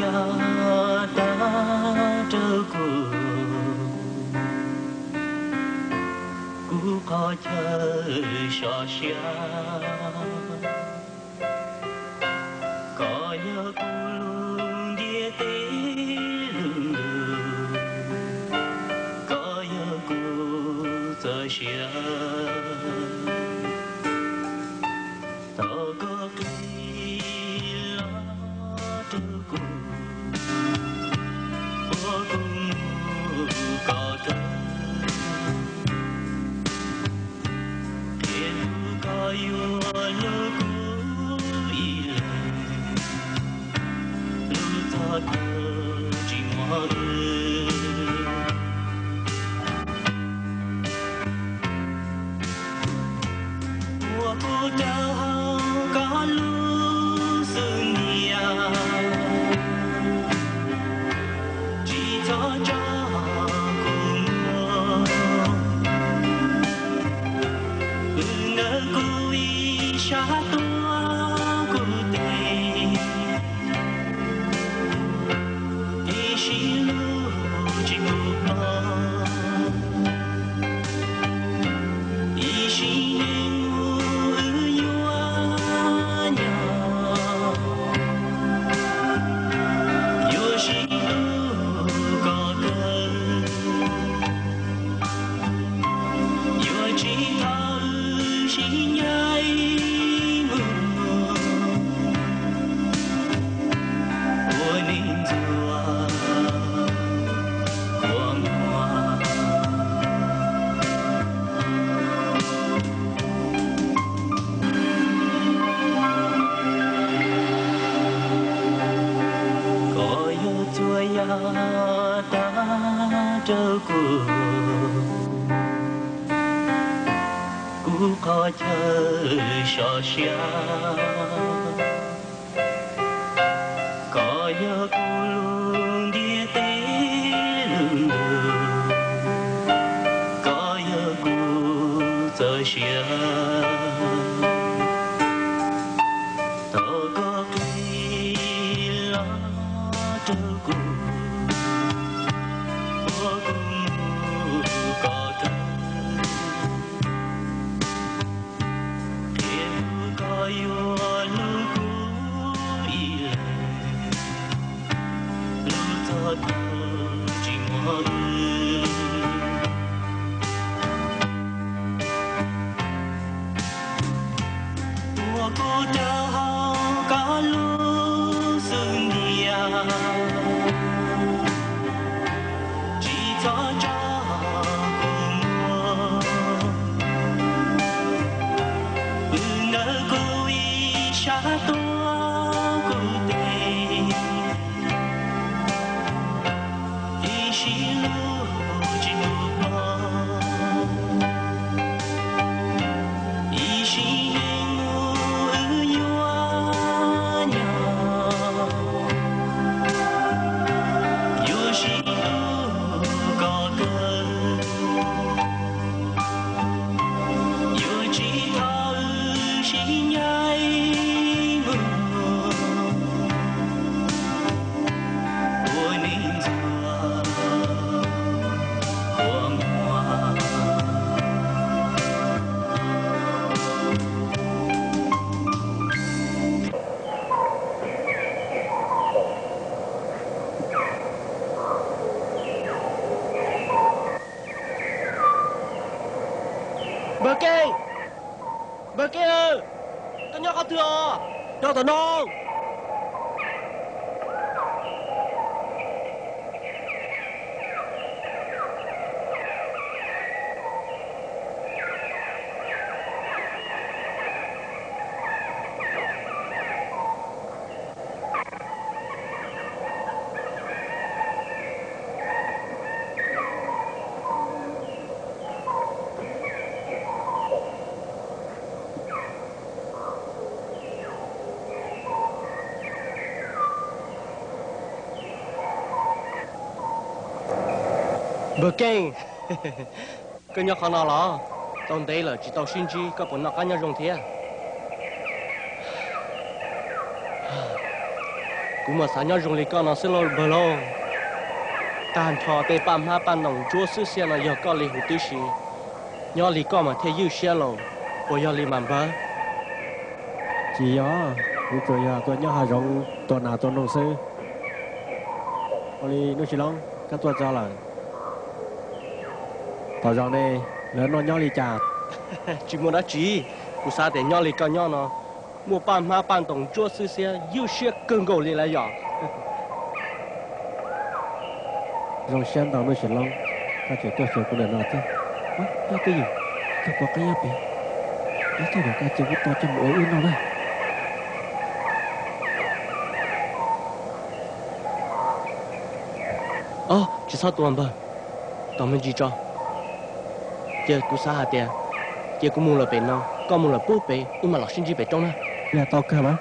yog tag rau kuv, kuv qhov chaw sov siab. Koj yog kuv lub ntiaj teb lub ntuj, koj yog kuv txoj sia. Thov koj qhib los rau kuv, ua kuv mus kom kawg. Qhia kuv koj yuav hlub kuv ib leeg, hlub txog thaum tsis muaj wb. Ua kuv rau hauv koj lub xub ntiag, tsis txhob tso kuv mus. Pw ntawm kuv ib sab tuav kuv tes, ib sim lub tsis pub pom, ib sim neej mus wb yuav nyob, yuav sib hlub kom kawg, yuav tsis tau wb sib ncaim mus ua neej ntxuav kua muag. Koj yog txhua yam tag rau kuv, kuv qhov chaw sov siab. Koj yog kuv lub ntiaj teb lub ntuj, koj yog kuv txoj sia. Thov koj qhib los rau kuv, ua kuv mus kom kawg. Qhia kuv koj yuav hlub kuv ib leeg, hlub txog thaum tsis muaj wb. Ua kuv rau hauv koj lub xub ntiag, tsis txhob tso kuv mus. Pw ntawm kuv ib sab tuav kuv tes, ib sim lub tsis pub pom, ib sim neej mus wb yuav nyob, yuav sib hlub kom kawg, yuav tsis tau wb sib ncaim mus ua neej ntxuav kua muag. Npawg Keej, Npawg Keej, koj nyob qhov twg os? Nyob tom no. Npawg Keej, koj nyob qhov no los? Tau ntev lawm tsis tau sib ntsib, koj puas noj qab nyob zoo thiab? Kuv mas xav nyob zoo li koj no xwb lauj npawg lauj. Tag nrho tej paj hmab paj ntoos ntsuab xwb xiab no yog koj li huv tib si. Nyob li koj mas thiaj ywj siab lauj, puas yog li mas npawg? Tsis yog, kuv tsuas yog tuaj nyob hav zoov tua nas tua noog xwb. Ua li Nuj Sis Loob, koj tuaj txog lawm. Tom zos ne, lawv noj nyob li cas? Tsis muaj dab tsi, kuv xav tias nyob li koj nyob no, muaj paj hmab paj ntoos ntsuab xwb xiab ywj siab kawg nkaus li lawm yom. Zoo siab ntau Nuj Sis Loob, koj tseem tuaj xyuas kuv ntawm no thiab. Nyob twj ywm, koj puas qab nyob pem? Ib tug ntawm koj cia kuv tua coj mus ua wb noj na. Os, tsis txhob tua npawg, tos me ntsis tso. Cia kuv xav hais tias, cia kuv mus lawm pem no, koj mus lawm puag pem, wb mam los sib ntsib pem roob na. Tau kawg mas.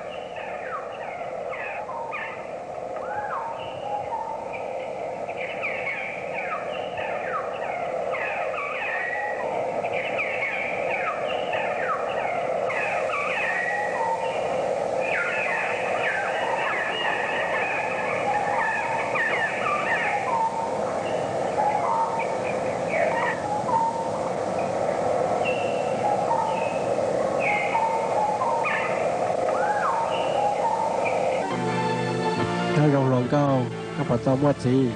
Koj zoo hluas nkauj, koj puas tau muaj txiv?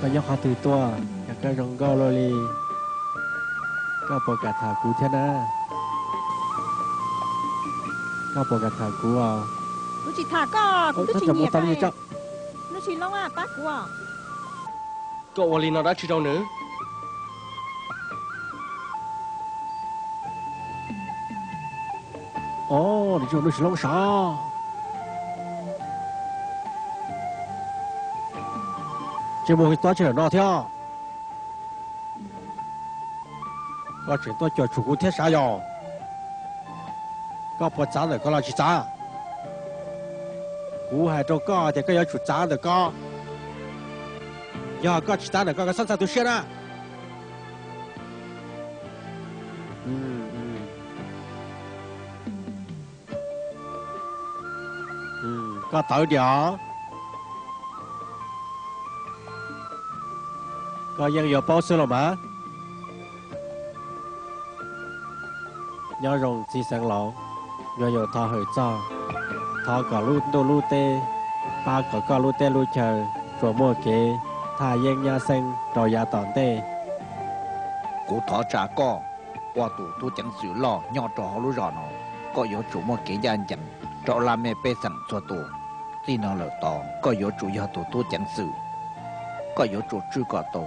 Koj nyob qhov twg tuaj, cas koj zoo nkauj luaj li? Koj puas kam tham kuv thiab na? Koj puas kam tham kuv os? Kuv tsis tham koj, kuv twb tsis nyiam koj. Nuj Sis Loob, pab kuv. Koj ua li no dab tsi rau nws? Os, nws tsis yog Nuj Sis Loob sav. Tsis muaj txob tsis lawm no thiab. Koj tseem tuaj cuam tshuam kuv thiab sav yom? Koj puas txav ntawm koj los tsis txav? Kuv hais rau koj tias koj yuav tsum txav ntawm koj. Yog koj tsis txav ntawm koj, koj txhob ntxhov tu siab na. Koj tawv diam os. Koj yeej yuav paub xwb los mas. Nyob zoo txiv xeev laus, nyuam yaus thov hawm txog, thov kom lub ntuj lub teb pab kom koj lub teb lub chaw tsuas muaj kev thaj yeeb nyab xeeb rau yav tom ntej. Kuv thov tsa koj ua tus tub ceev xwm loj nyob rau hauv lub zos no, koj yuav tsum muaj kev ncaj ncees rau laj mej pej xeem txhua tus. Txij no lawm tod koj yuav tsum yog tus tub ceev xwm. Koj yuav tsum tswj kom tau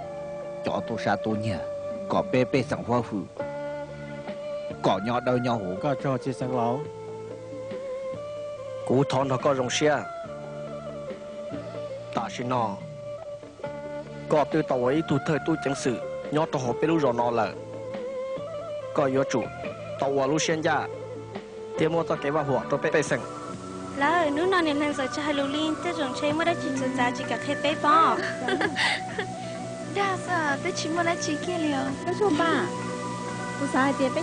cov tub sab tub nyiag, kom peb pej xeem huab hwm, kom nyob dawb nyob huv. Koj tsaug txiv xeev laus. Kuv thov nrog koj zoo siab. Tam sim no koj twb tau ua ib tug thawj tub ceev xwm nyob rau hauv peb lub zos no lawm. Koj yuav tsum tau ua lub siab ncaj thiab muab txoj kev vaj huam rau peb pej xeem. Lawm, hnub no niam hluas ntxawm tsis hais lus li, tej zaum ntshe muaj dab tsi txawv txav tsis kam qhia peb pob. Dag xwb, twb tsis muaj dab tsi kiag li os.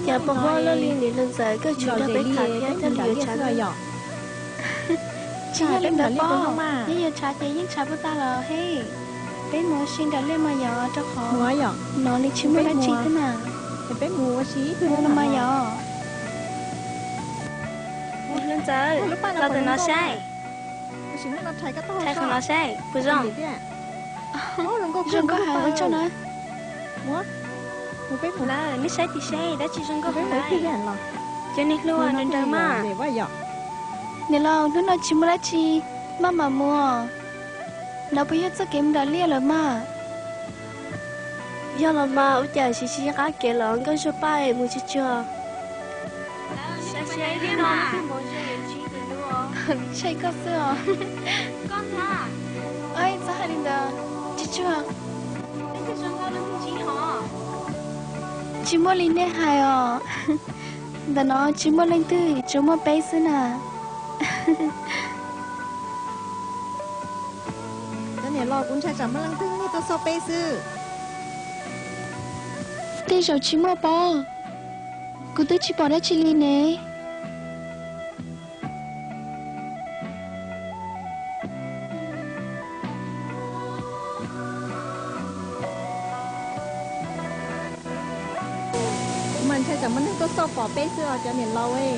Cas pom huab luaj li niam hluas ntxawm, koj tseem nrog peb tham thiab cog lus yuav tshav. Tsis yog li ntawd pob, yeej yuav tshav ces yeej tshav puag ta los he. Peb mus ua si nram liaj mas yom, rau qhov no li tsis muaj dab tsi thiab na. Mus los mas yom. Niam hluas ntxawm, los ntawm no saib. Thaij qhov no saib puas zoo? Zoo nkauj heev, ua tsaug na. Lawm, nej saib tim seb dab tsi zoo nkauj heev lawm. Cov niam hluas nrawm nrawm mas. Niam laus, hnub no tsis muaj dab tsi, maj mam mus. No puas yog txoj kev mus nram liaj lawm mas? Yog los mas, ua cas siv siv qab kev los nkauj zuag paj mus tsuag tsuag. Saib koj xwb os. Txhob hais li ntawd, tsuag tsuag. Tsis muaj li nej hais os. Ntawm no tsis muaj leej twg, tsuas muaj peb xwb na. Cov niam laus, kuv ntshai tsam muaj leej twg tuaj xauj peb xwb. Tej zaum tsis muaj pob, kuv twb tsis pom dab tsi li ne. Ntshai tsam muaj neeg tuaj xauj pom peb xwb os cov niam laus e.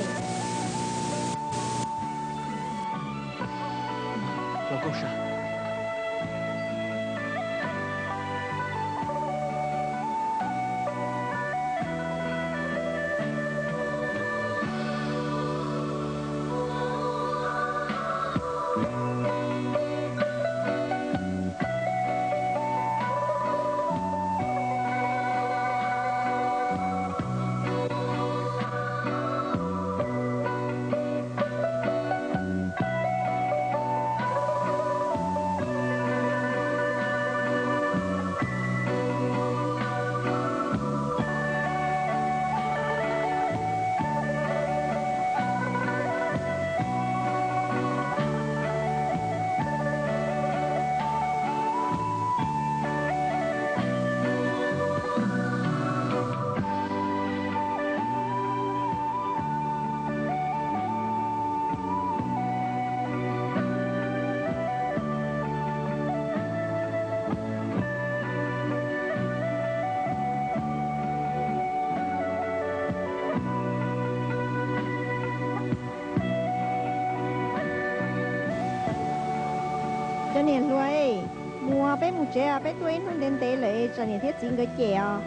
Cov niam hluas, mus peb mus tsev, peb tuaj ib hnub ntev ntev lawm, tsam niam thiab txiv nkawd cem os.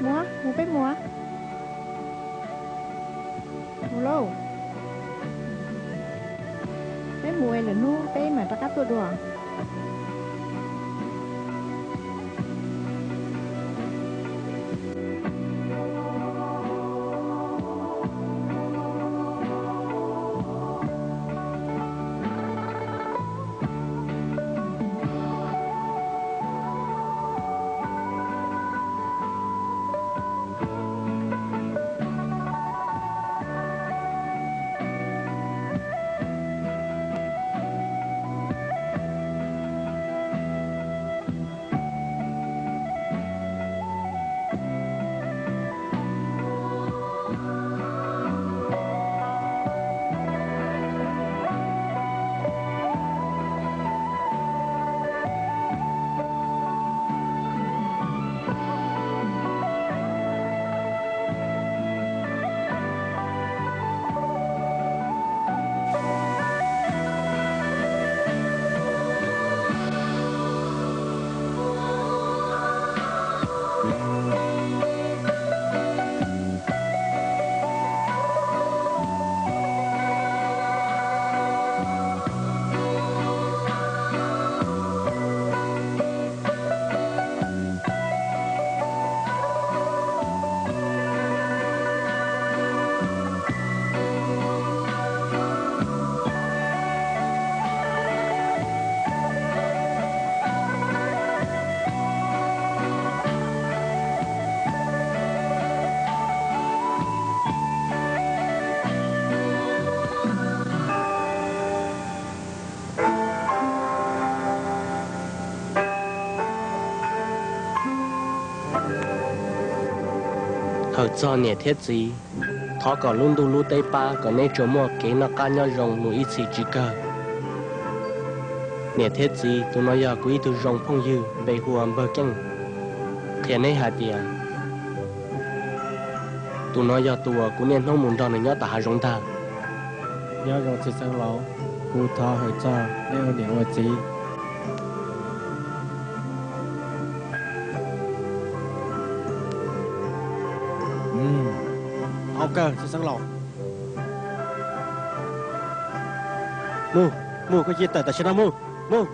Mus, mus peb mus. Mus lauj. Peb mus lwm hnub peb mam rov qab tuaj dua. Hawm txog niam thiab txiv, thov kom lub ntuj lub teb pab kom neb tsuas muaj kev noj qab nyob zoo mus ib txhis tsis kawg. Niam thiab txiv, tus no yog kuv ib tug zoo phooj ywg npe hu ua Npawg Keej. Qhia neb hais tias tus no yog tus uas kuv niaj hnub mus nrog nws nyob tom hav zoov ntag. Nyob zoo txiv xeev laus, kuv thov hawm txog nej ua niam ua txiv. Au kawg txiv xeev laus. Mus, mus, koj cia tawm tam sim no mus, mus.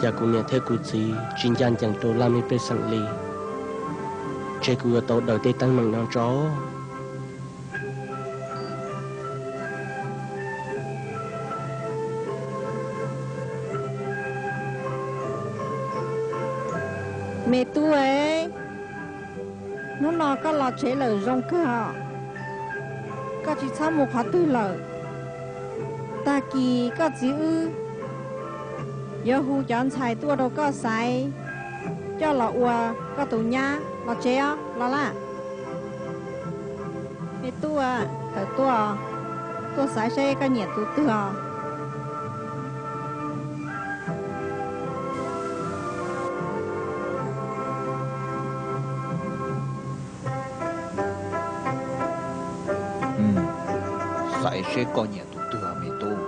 Cas kuv niam thiab kuv txiv tsis ncaj ncees rau laj mej pej xeem li, ntshe kuv yuav tau daws tej teeb meem no tso. Me tub, hnub no koj los tsev lawm zoo kawg os. Koj tsis txhob mus qhov twg lawm. Tag kis koj txiv wb Yuav hu cov ntxhais tuaj rau koj xaiv coj los ua koj tus nyab los tsev os, los laj. Me tub, tawm tuaj, tuaj xaiv seb koj nyiam tus twg os. Xaiv seb koj nyiam tus twg, me tub.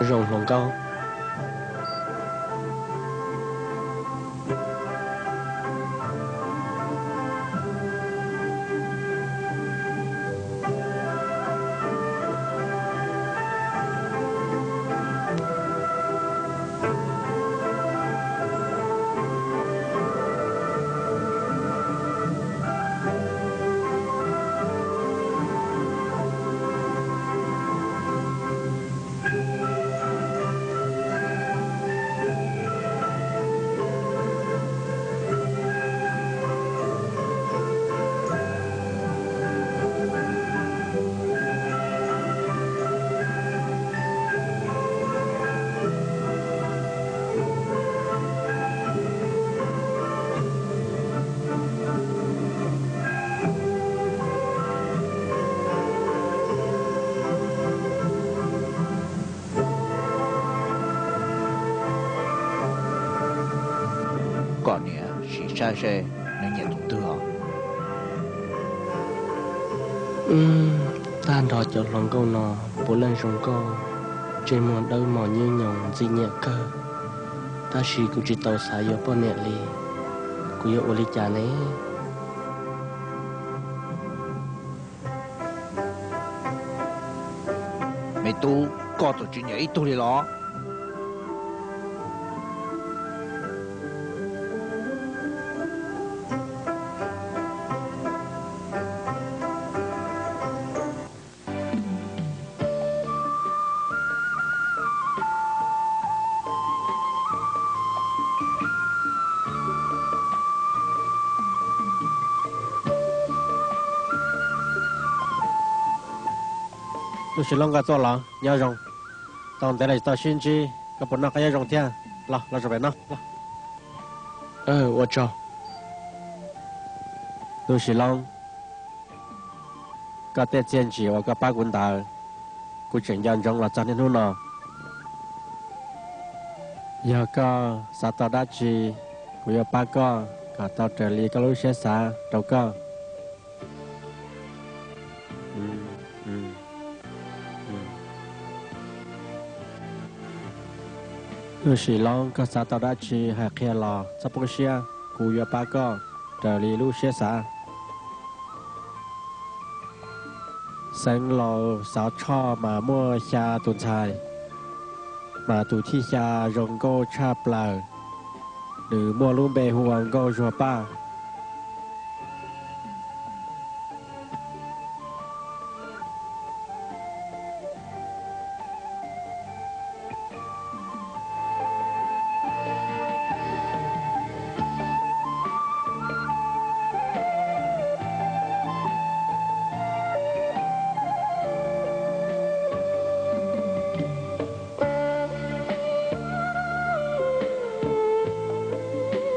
Zoo hluas nkauj. Kom niam sim saib seb nws nyiam tus twg os. Tag nrho cov hluas nkauj no puav leej zoo nkauj, ntsej muag dawb mos nyuj nyoos ntxim nyiam kawg, tab sis kuv tsis tau xav yuav poj niam li, kuv yuav ua li cas ne? Me tub, koj txawm tsis nyiam ib tug li los? Tub Sis Loob, koj tuaj los? Nyob zoo. Tau ntev los tsis tau sib ntsib, koj puas noj qab nyob zoo thiab? Los, los zaum pem no. Ua tsaug. Tub Sis Loob, koj tej txiaj ntsim uas koj pab kuv ntawd, kuv tseem nco ntsoov los txog niaj hnub no. Yog koj xav tau dab tsi, kuv yuav pab koj kom tau raws li koj lub siab xav rau koj. Tub Sis Loob, koj xav tau dab tsi hais qhia los txhob poob siab, kuv yuav pab koj raws li lub siab xav. Xeev laus Xauv Tshoj mas muaj xya tus ntxhais, mas tus thib xya zoo nkauj tshaj plaws, nws muaj lub npe hu ua Nkauj Zuag Paj.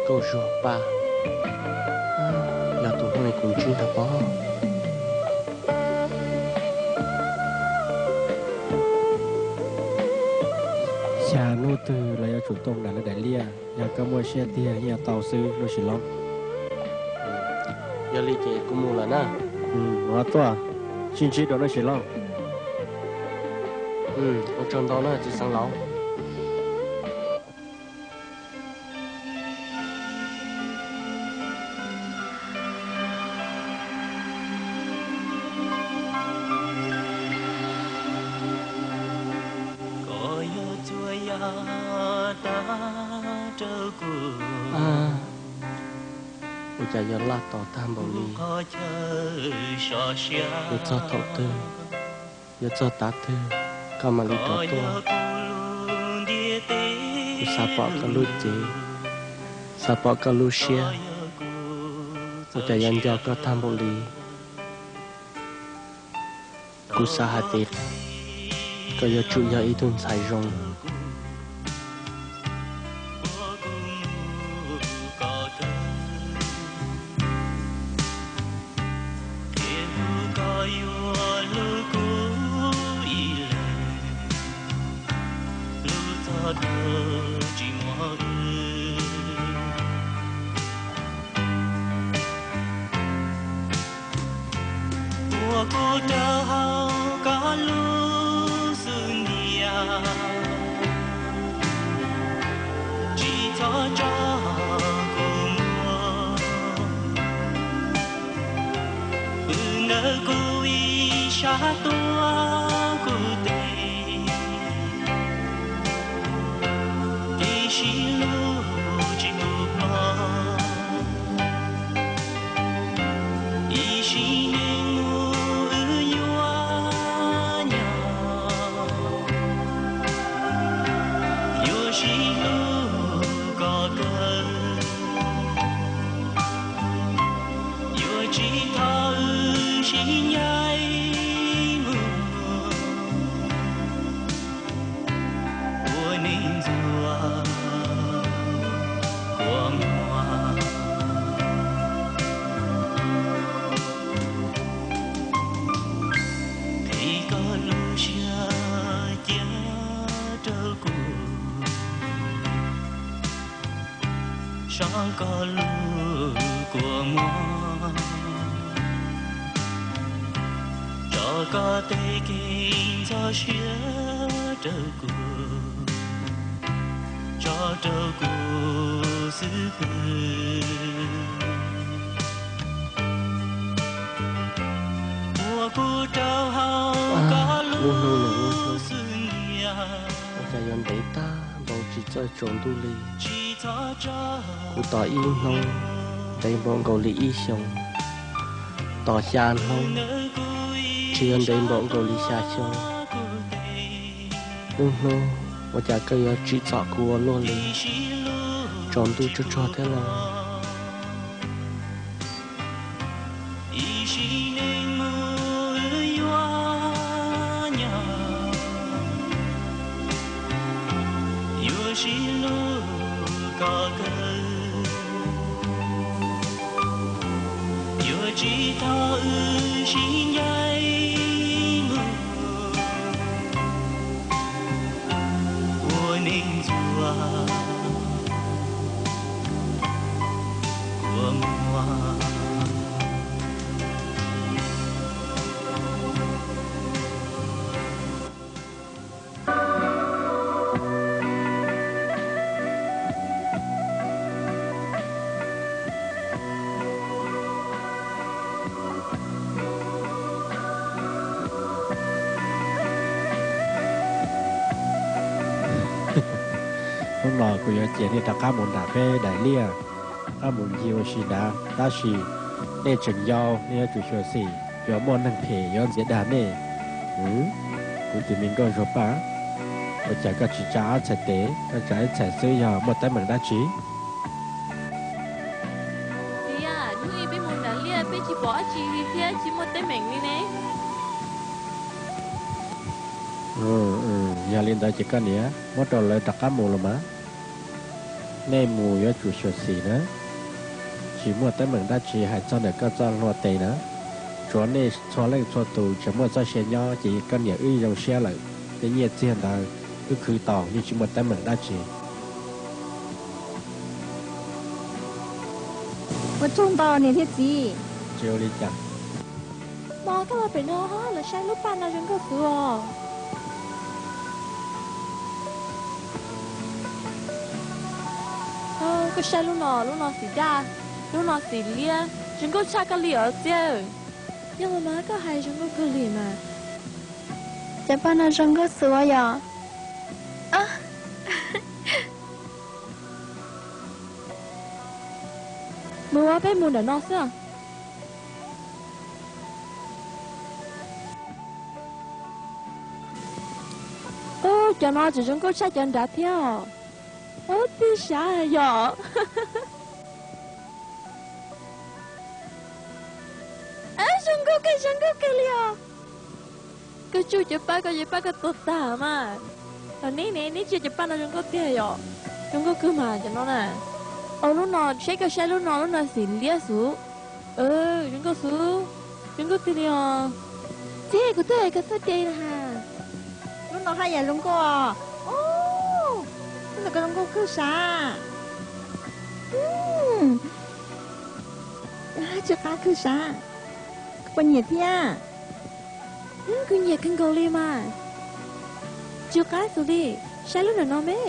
Nkauj Zuag Paj, yog tus hnub no kuv ntsib ntag pob. Xya hnub twg los yuav tsum tuaj nram lawv daim liaj, yog koj muaj siab tiag yeej yuav tau xwb Tub Sis Loob. Yog li ces kuv mus lawm na. Mus tuaj, sib ntsib dua Tub Sis Loob. Ua tsaug ntau na txiv xeev laus. Ua cas yuav laj tos tag npaum li? Yuav txog thaum twg, yuav txog tav twg koj mam li rov tuaj? Kuv xav pom koj lub cev, xav pom koj lub siab, ua cas yuav nco koj tag npaum li? Kuv xav hais tias koj yuav tsum yog ib tug ntxhais zoo. Ua kuv rau hauv koj lub xub ntiag, tsis txhob tso kuv mus. Pw ntawm kuv ib sab tuaj kuv tes, kev sib hlub tsis pub pom. Ib sim neej mus wb yuav nyob, yuav sib hlub kom kawg, yuav tsis tau wb sib ncaim mus. Ua neej ntxuav kua muag, qhib koj lub siab cia rau kuv, so koj lub kua muag, tso koj tej kev ntxhov siab rau kuv, tso rau kuv xwb pw. Ua kuv rau hauv koj lub xub ntiag, ua cas yuav ntev tag npaum tsis txawj tsaus ntuj li. Kuv tos ib hnub ntev npaum nkaus li ib xyoos, tos xya hnub tsis yuav ntev npaum nkaus li xya xyoo. Lub hnub ua cas koj yuav tsim txom kuv ua luaj li, tsaus ntuj tsuag tsuag thiab los. Ib sim neej mus wb yuav nyob, yuav sib hlub kom kawg, yuav tsis tau wb sib ncaim mus. Ua neej ntxuav kua muag. Hnub no kuv yuav cia nej rov qab mus nram peb daim liaj, rov qab mus ncig ua si nrad, tab sis nej tseem yau, nej yuav tsum xyuam xim, yuav muaj neeg phem yuav ntxias dag nej. Kuv tus me nkauj Zuag Paj, ua cas koj tsis tsa ob txhais tes, koj tsa ib txhais xwb yog muaj teeb meem dab tsi? Tias hnub ib peb mus nram liaj peb tsis pom dab tsi li thiab tsis muaj teeb meem li ne. Yog li ntawd ces koj niam muab rau lawv rov qab mus los mas. Nej mus yuav tsum xyuam xim na, tsis muaj teeb meem dab tsi hais txog ntawm koj txoj hlua tes na. Tsuav nej txhua leej txhua tus tseem muaj txoj sia nyob ces koj niam wb zoo siab lawm. Tej nyiaj txiag ntawd wb khwv tau yeej tsis muaj teeb meem dab tsi. Ua tsaug ntau niam thiab txiv. Tsis ua li cas. Mog, koj los pem no lawv saib lub paj no zoo nkauj xwb os. Koj saib lub no, lub no xim daj, lub no xim liab, zoo nkauj tshaj koj li os Txiaj. Yog los mas koj hais zoo nkauj kawg li mas. Cov paj no zoo nkauj xwb yom. Mus, peb mus ntawm no xwb. Cov no tseem zoo nkauj tshaj cov nrad thiab os. Ub, tij sav yom. Zoo nkauj kawg, zoo nkauj kawg li os. Koj tsuj cov paj koj, cov paj koj tuag tag mas. Los neb ne, neb tsis, cov paj no zoo nkauj tiag yom. Zoo nkauj kawg mas cov no na. Au, lub no, saib koj saib lub no, lub no xim liab xwb. Zoo nkauj xwb, zoo nkauj tiag li os. Txiv, kuv twb hais koj txhob tias li na. Lub no haj yam zoo nkauj os. Lub no koj zoo nkauj kawg sav. Tsw qab kawg sav. Koj puas nyiam thiab? Kuv nyiam kawg nkaus li mas. Tsw qab xwb li, saib lub ntawm no me.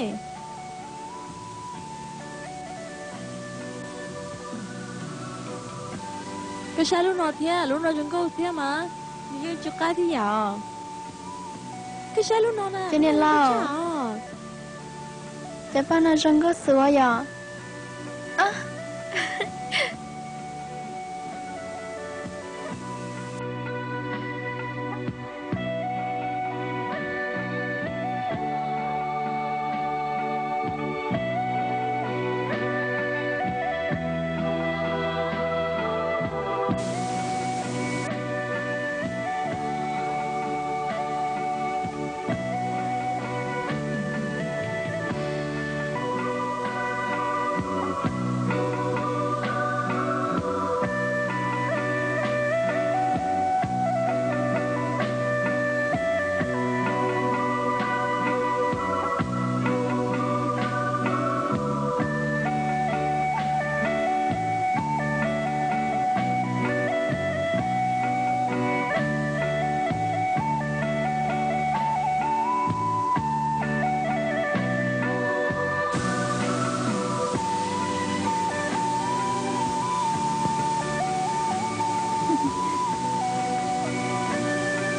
Koj saib lub no thiab, lub no zoo nkauj thiab mas, nws yeej tsw qab tib yam os. Koj saib lub no na, cov niam laus, cov paj no zoo nkauj xwb yom.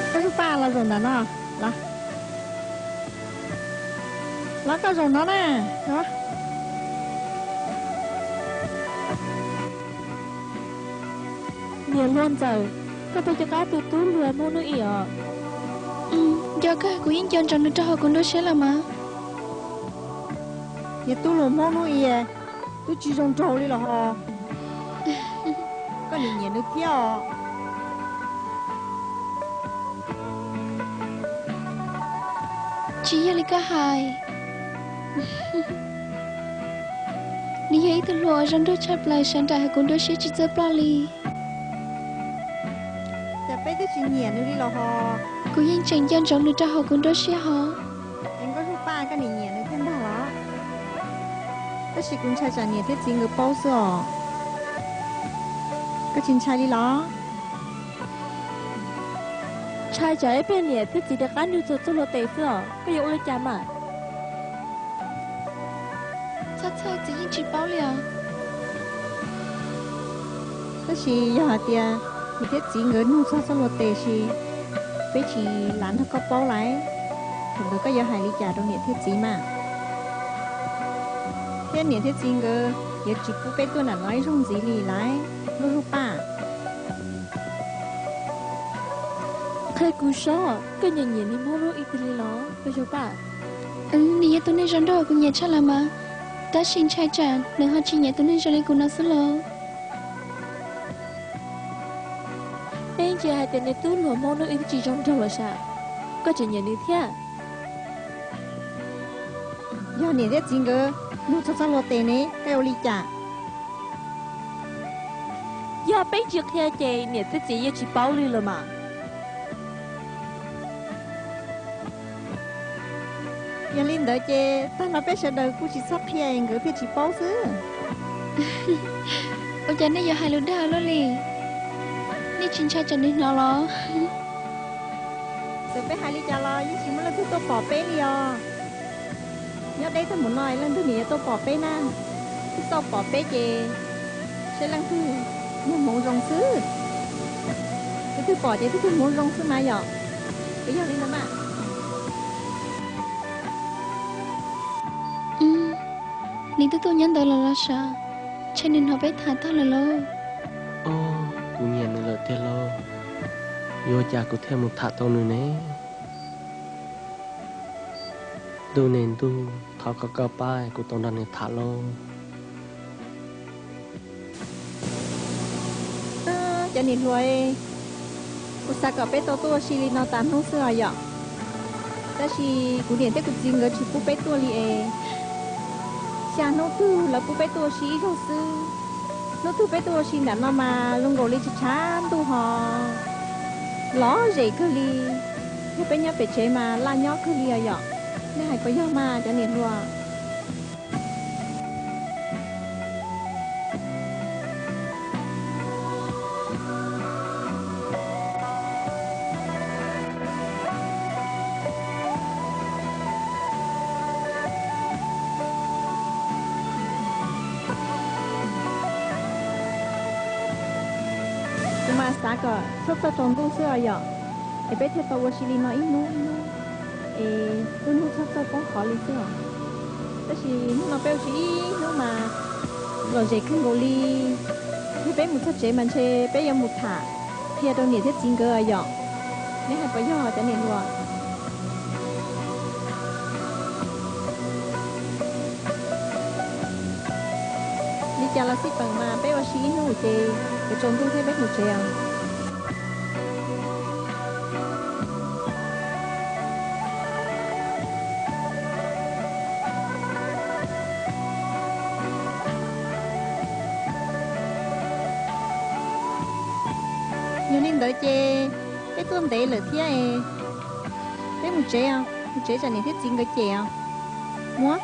Koj tus paj los zaum ntawm no, los, los koj zaum no na. Niam hluas ntxawm, koj pheej cov qab tus tub hluas Hmoob Hnub Ib os. Nco kawg, kuv yeej nco ntsoov nws rau hauv kuv nruab siab los mas. Niag tub hluas Hmoob Hnub Ib, twb tsis zoo nraug li los ho. Koj nim nyiam nws thiab os. Tsis yog li koj hais. Nws yog ib tug hluas uas zoo nraug tshaj plaws, sawv nraim hauv kuv nruab siab tsis txawj ploj li. Cas peb twb tsis nyiam nws li los ho. Kuv yeej tseem nco ntsoov nws rau hauv kuv nruab siab hos. Es Nkauj Zuj Paj, koj nim nyiam nws thiab ntag los? Tab sis kuv ntshai tsam niam thiab txiv nkawd paub xwb os. Koj tsis ntshai li los? Ntshai tsam ib pliag niam thiab txiv rov qab nug txog txoj hlua tes xwb os, koj yuav ua li cas mas? Txhob txhawj, txiv yeej tsis paub li os. Tab sis yog hais tias niam thiab txiv nkawd nug txog txoj hlua tes ces peb tsis lam nrog koj paub lawm, thaum ntawd koj yuav hais li cas rau niam thiab txiv mas? Thiab niam thiab txiv nkawd yuav tsis pub peb tuaj nram no ib zaug ntxiv li lawm, Nkauj Zuj Paj. Qhia kuv saib, koj nyiam nyiam niag Hmoob Hnub Ib tiag li los Nkauj Zuj Paj? Nws yog tus neeg zoo nraug kuv nyiam tshaj lawm mas, tab sis ntshai tsam nws ho tsis nyiam tus neeg zoo li kuv no xwb los. Peb ntsia hais tias niag tub hluas Hmoob Hnub Ib twb tsis zoo nraug los sav, koj tseem nyiam nws thiab. Yog niam thiab txiv nkawd nug txog txoj hlua tes ne, koj ua li cas? Yog peb tsis qhia ces niam thiab txiv yeej tsis paub li los mas. Yog li ntawd ces tag no peb sawv daws kuj tsis txhob qhia es nkawd thiaj tsis paub xwb. Ua cas nej yuav hais lus dag luaj li? Nej tsis ntshai tsam nws hnov los? Txawm peb hais li cas los yeej tsis muaj leej twg tuaj pom peb li os. Nyob deb tag mus no leej twg nws yuav tuaj pom peb na? Twb tau pom peb ces saib leej twg yog hmoov zoo xwb. Leej twg pom ces leej twg hmoov zoo xwb mas yom. Puas yog li ntawd mas? Nws twb tuaj nyob ntawd los los sav, ntshe nws hnov peb tham tag lawm lauj. Kuv nyiam nws lawm tiag lauj, yuav ua cas kuv thiaj mus tham tau nws ne? Ntuj ne ntuj, thov kom koj pab kuv tau nrog nws tham lauj. Cov niam hluas, Kuv xav kom peb tau tuaj ua si li no tas hnub xwb os yom. Tab sis kuv niam thiab kuv txiv nkawd tsis pub peb tuaj li es, xya hnub twg lawv pub peb tuaj ua si ib zaug xwb. Hnub twg peb tuaj ua si nram no mas zoo nkaus li tshav tshav ntuj ho lom zem kawg li. Yog peb nyob pem tsev mas laj nyob kawg li os yom. Nej hais puas yog mas cov niam hluas? Kuv mas xav kom txhob txawj tsaus ntuj xwb os yom, es peb thiaj tau ua si li no ib hnub ib hnub, es lub hnub txhob txawj poob qho li xwb os. Tab sis hnub no peb ua si ib hnub mas lom zem kawg nkaus li. Yog peb mus txog tsev mas ntshe peb yuav mus tham qhia rau niam thiab txiv nkawd os yom. Nej hais puas yog cov niam hluas? Li cas los xij peem mas peb ua si ib hnub ces yuav tsaus ntuj thiab peb mus tsev os. Yog li ntawd ces peb tuaj ntev lawm thiab es peb mus tsev os, mus tsev tsam niam thiab txiv nkawd cem os. Mus.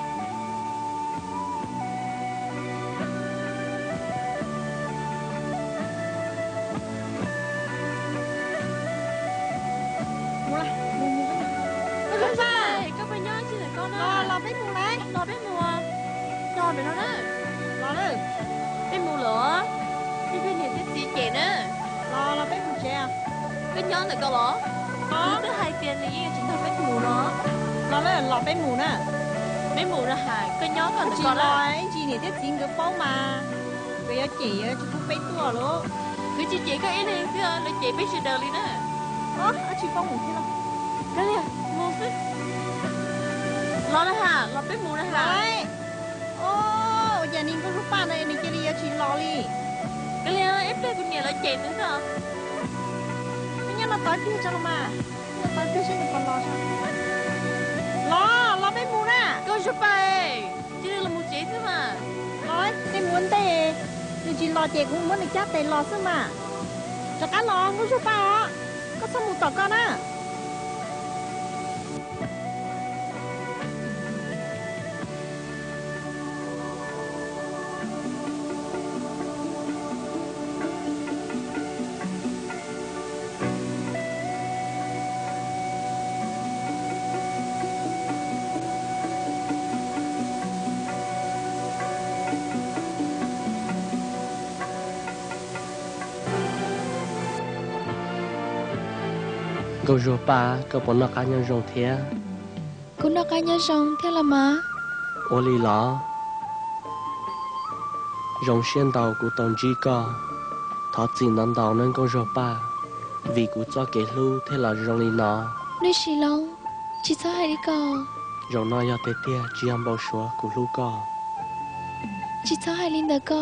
Mus, mus, mus. Koj pab nyob tsis ntawm koj na. Los, los peb mus na. Los peb mus. Los pem no na. Los na. Peb mus lawm. Peb pheej niam thiab txiv cem na. Los, los peb mus tsev. Koj nyob ntawm koj los? Kuv twb hais tias nws yeej yuav tsis nrog peb mus no. Los, los peb mus na. Peb mus na, hais koj nyob koj ntawm koj na. Ib ntsis niam thiab txiv nkawd paub mas nkawd yuav cem yuav tsis pub peb tuaj lauj. Kuv tsis cem koj ib leeg xwb, lawv cem peb sawv daws li na. Ab tsis paub mus thiab los? Koj mus xwb. Los na ha, los peb mus na ha. Ua cas nws Nkauj Zuag Paj no nws cia li yuav tsis los li? Koj ib pliag kuv niam lawv cem nws xwb. Nyob no tos ib pliag tso los mas. Nyob tos ib pliag seb nws puas los. Los, los peb mus na. Nkauj Zuag Paj, cia li los mus tsev xwb mas. Los, nej mus ua ntej, nws tsis los ces kuv muab nws cab tes los xwb mas. Rov qab los Nkauj Zuag Paj os, koj txhob mus tom koj na. Nkauj Zuag Paj, koj puas noj qab nyob zoo thiab? Kuv noj qab nyob zoo thiab los mas. Ua li los? Zoo siab ntau kuv tau ntsib koj. Thov txim ntau ntau nawb Nkauj Zuag Paj, vim kuv txoj kev hlub thiaj los zoo li no. Nws Sis Loob, tsis txhob hais li ko. Zaum no yog tiag tiag tsis yog npau suav kuv hlub koj. Tsis txhob hais li ntawd ko,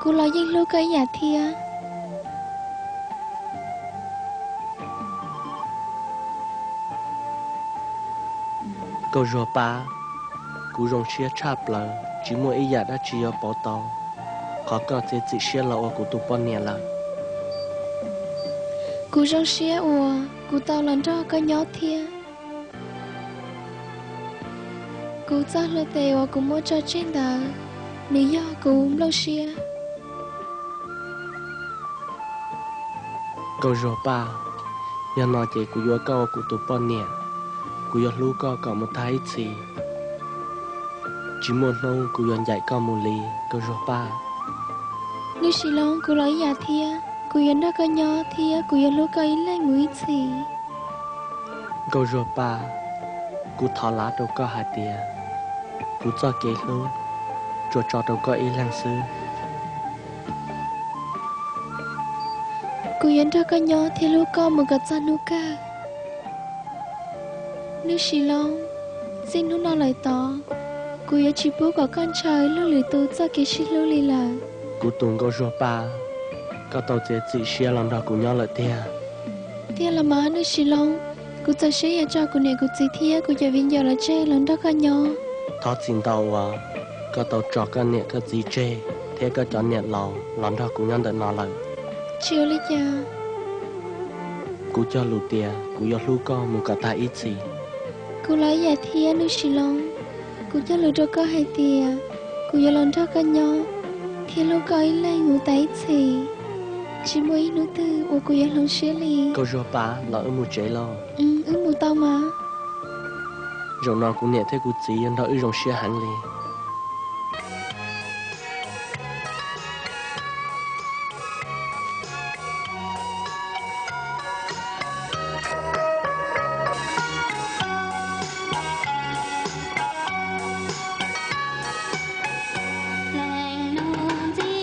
kuv los yeej hlub koj ib yam thiab. Nkauj Zuag Paj, kuv zoo siab tshaj plaws tsis muaj ib yam dab tsi yuav pauv tau qhov koj txiav txim siab los ua kuv tus poj niam lawm. Kuv zoo siab uas kuv tau los nrog koj nyob thiab. Kuv txoj hlua tes uas kuv muab tso tseg ntawd, nws yog kuv nplooj siab. Nkauj Zuag Paj, yog no ces kuv yuav koj ua kuv tus poj niam. Kuv yuav hlub koj kom mus tag ib txhis. Tsis muaj hnub kuv yuav ncaim koj mus li Nkauj Zuag Paj. Nws Sis Loob, kuv los ib yam thiab, kuv yuav nrog koj nyob thiab kuv yuav hlub koj ib leeg mus ib txhis. Nkauj Zuag Paj, kuv thov lav rau koj hais tias kuv txoj kev hlub tsuas tso rau koj ib leeg xwb. Kuv yuav nrog koj nyob thiab hlub koj mus kom txog hnub kawg. Nws Sis Loob, txij hnub no lawm tod, kuv yuav tsis pub kom koj ntshaw luag lwm tus txoj kev sib hlub li lawm. Kuv tus Nkauj Zuag Paj, koj tau txiav txim siab los nrog kuv nyob lawm tiag. Tiag los mas Nuj Sis Loob, kuv txaus siab yuav tso kuv niam kuv txiv thiab kuv cov viv ncaus los tseg los nrog koj nyob. Thov txim ntau uas koj tau tso koj niam koj txiv tseg thiab koj cov niam laus los nrog kuv nyob ntawm no lawm. Tsis ua li cas. Kuv cog lus tias kuv yuav hlub koj mus kom tag ib txhis. Kuv los ib yam thiab Nuj Sis Loob, kuv cog lus rau koj hais tias kuv yuav los nrog koj nyob thiab hlub koj ib leeg mus tas ib txhis. Tsis muaj ib hnub twg uas kuv yuav hloov siab li. Nkauj Zuag Paj, los wb mus tsev lauj. Wb mus tau mas. Zaum no kuv niam thiab kuv txiv yuav nrog wb zoo siab heev li. Leej muaj ntxim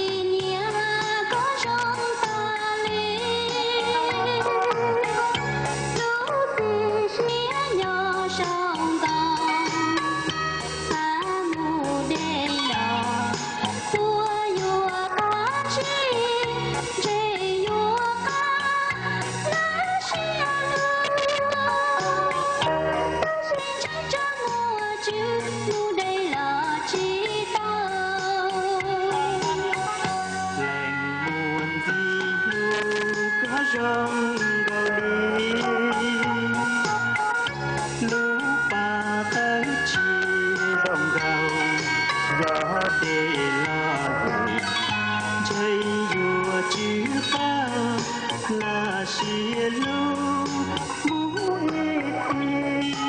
hlub koj zoo nkaus li lub pas tawb tsis zoo nkaus, yog dej los lwm ntshe yuav tsis pab laj siab hlub mus ib txhis.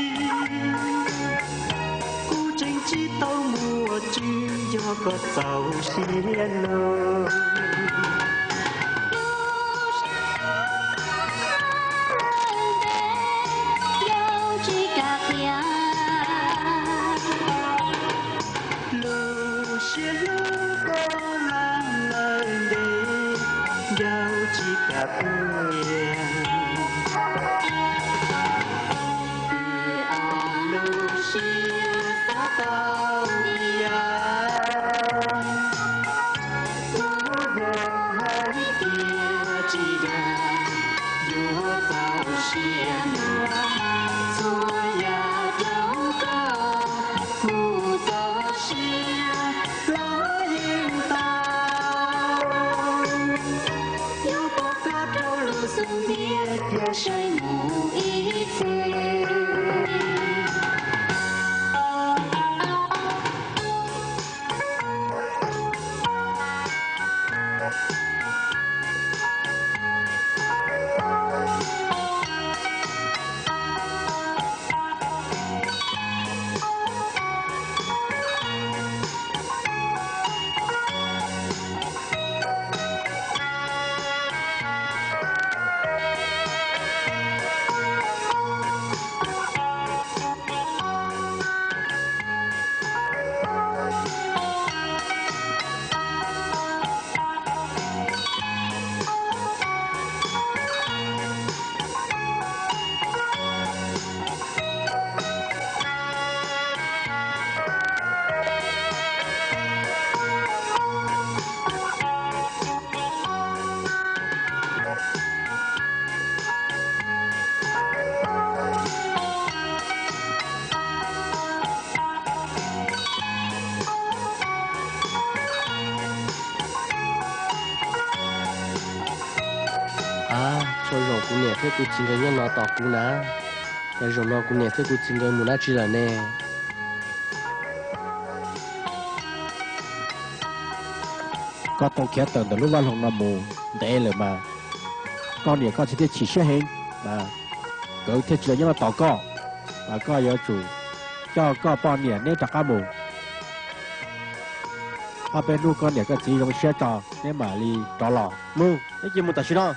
Kuv tseem tsis tau muaj tswv yog koj txaus siab lug. Lub siab hlub koj lawm ntev, yog tsis kam qhia. Lub siab xav tau ib yam, kuv yog hais tias tsis yog, yuav txaus siab muab txhua yam rau koj, mus txaus siab los yeej tau. Yuav pom koj rau lub xub ntiag thiab saib mus ib txhis. Txhua zaus kuv niam thiab kuv txiv nkawd nyob no tos kuv na. Yog zaum no kuv niam thiab kuv txiv nkawd mus dab tsi lawm ne? Koj tau khiav tawm ntawm lub vaj loog no mus ntev lawm mas, koj niam koj txiv thiaj chim siab heev mas, nkawd thiaj tsis los nyob no tos koj. Mas koj yuav tsum coj koj poj niam neb rov qab mus. Ob peb hnub koj niam koj txiv zoo siab tso neb mam li rov los. Mus, neb cia mus tam sim no.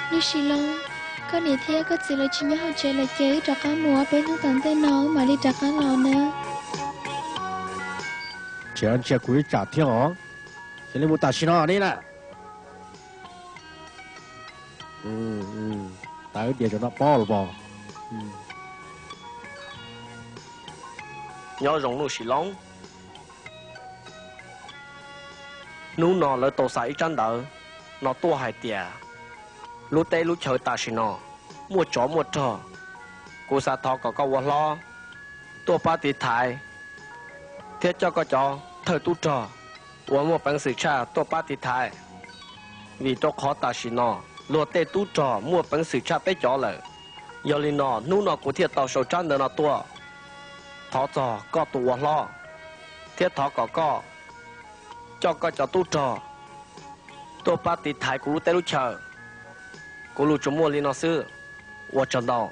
Nuj Sis Loob, koj niam thiab koj txiv lawv tsis nyob hauv tsev lawm ces wb rov qab mus, ob peb hnub tom ntej no wb mam li rov qab los nawb. Tseem ntsia kuv ib tsam thiab os. Cia li mus tam sim no ne na. Ntawd dias rau no pob los pom. Nyob zoo Nuj Sis Loob. Hnub no lawv tau xa ib tsab ntawv no tuaj hais tias lub teb lub chaw tam sim no muaj tsov muaj rog. Kuv xav thov kom koj ua hlob tuaj pab tiv thaiv thiab coj koj cov thawj tub rog uas muaj peev xwm tshaj tuaj pab tiv thaiv, vim rau qhov tam sim no luag tej tub rog muaj peev xwm tshaj peb cov lawm. Yog li no hnub no kuv thiaj tau sau tsab ntawv no tuaj thov txog koj tus ua hlob, thiab thov kom koj coj koj cov tub rog tuaj pab tiv thaiv kuv lub teb lub chaw. Kuv lus tsuas muaj li no xwb, ua tsaug ntau.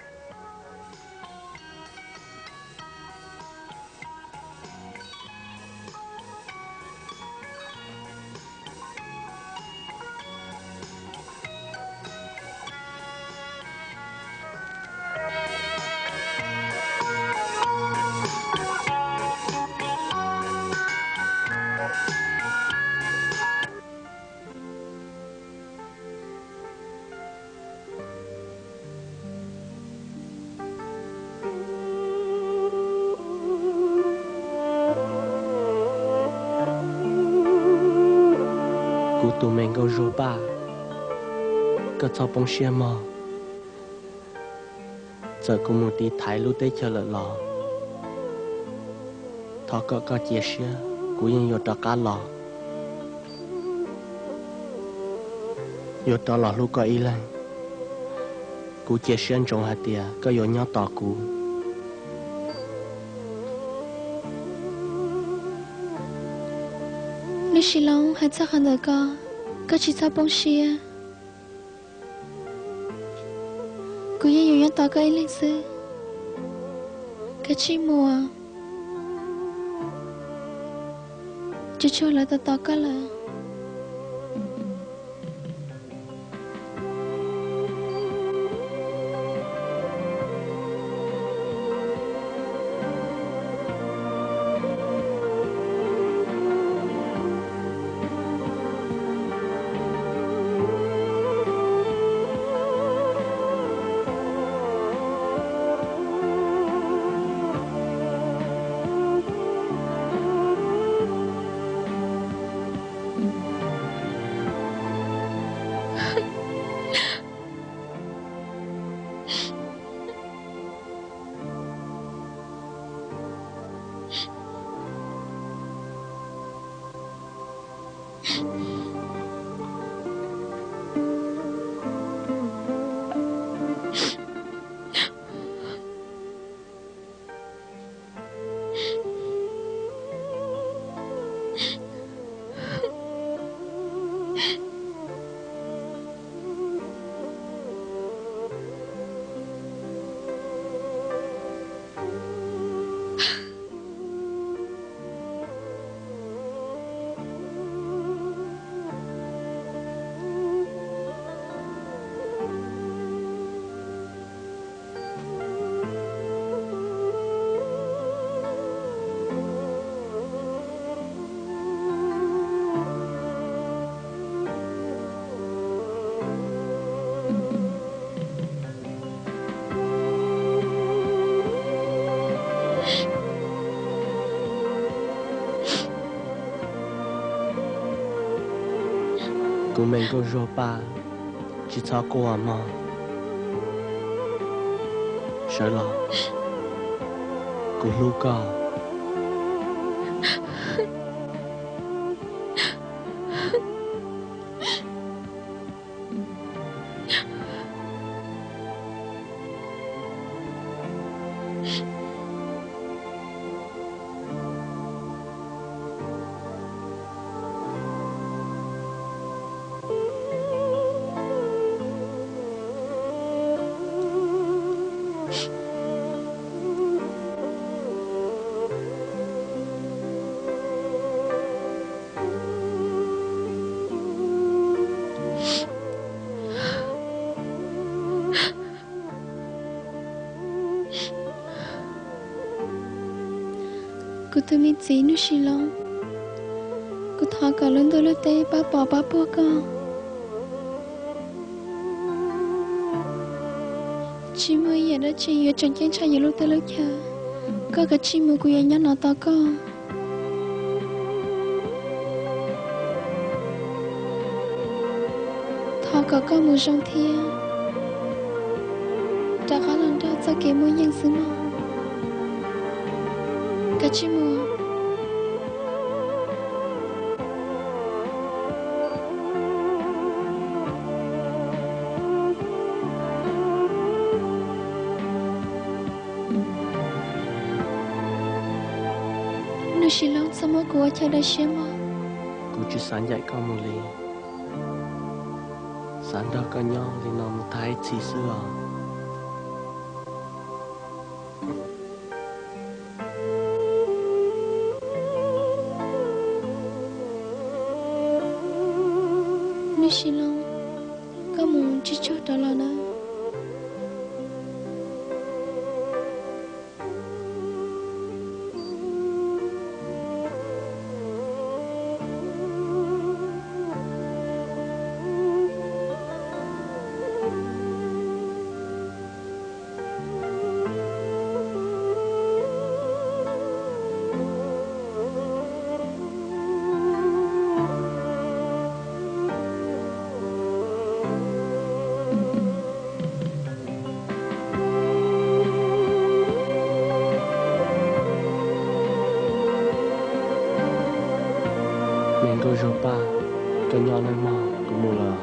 Kuv tus me nkauj Zuag Paj, koj txhob poob siab mog. Txawm kuv mus tiv thaiv lub teb chaws lawm los thov kom koj cia siab, kuv yeej yuav rov qab los. Yuav rov los hlub koj ib leeg. Kuv cia siab ntsoov hais tias koj yuav nyob tos kuv. Nuj Sis Loob, hais txog qhov ntawd ko, koj tsis txhob poob siab. Kuv yeej yuav nyob tos koj ib leeg xwb. Kav tsij mus, tsuag tsuag lawv tos tos koj lawm. Kuv me nkauj Zuag Paj, tsis txhob quaj mog. Sawv los, kuv hlub koj. Kuv tus me txiv Nuj Sis Loob, kuv thov kom lub ntuj lub teb pab pov pab puag koj. Tsis muaj ib yam dab tsi yuav tseem ceeb tshaj yus lub teb lub chaw. Koj kav tsij mus, kuv yuav nyob no tos koj. Thov kom koj mus zoo thiab rov qab los nrog txoj kev muaj yeej xwb mog. Kav tsij mus. Nuj Sis Loob, txhob muab kuv ua chaw dawb siab mog. Kuv tsis xav ncaim koj mus li. Xav nrog koj nyob li no mus tag ib txhis xwb os. Nuj Sis Loob, koj mus tsis txhob rov los na. Me nkauj Zuag Paj, koj nyob nawb mog, kuv mus lawm.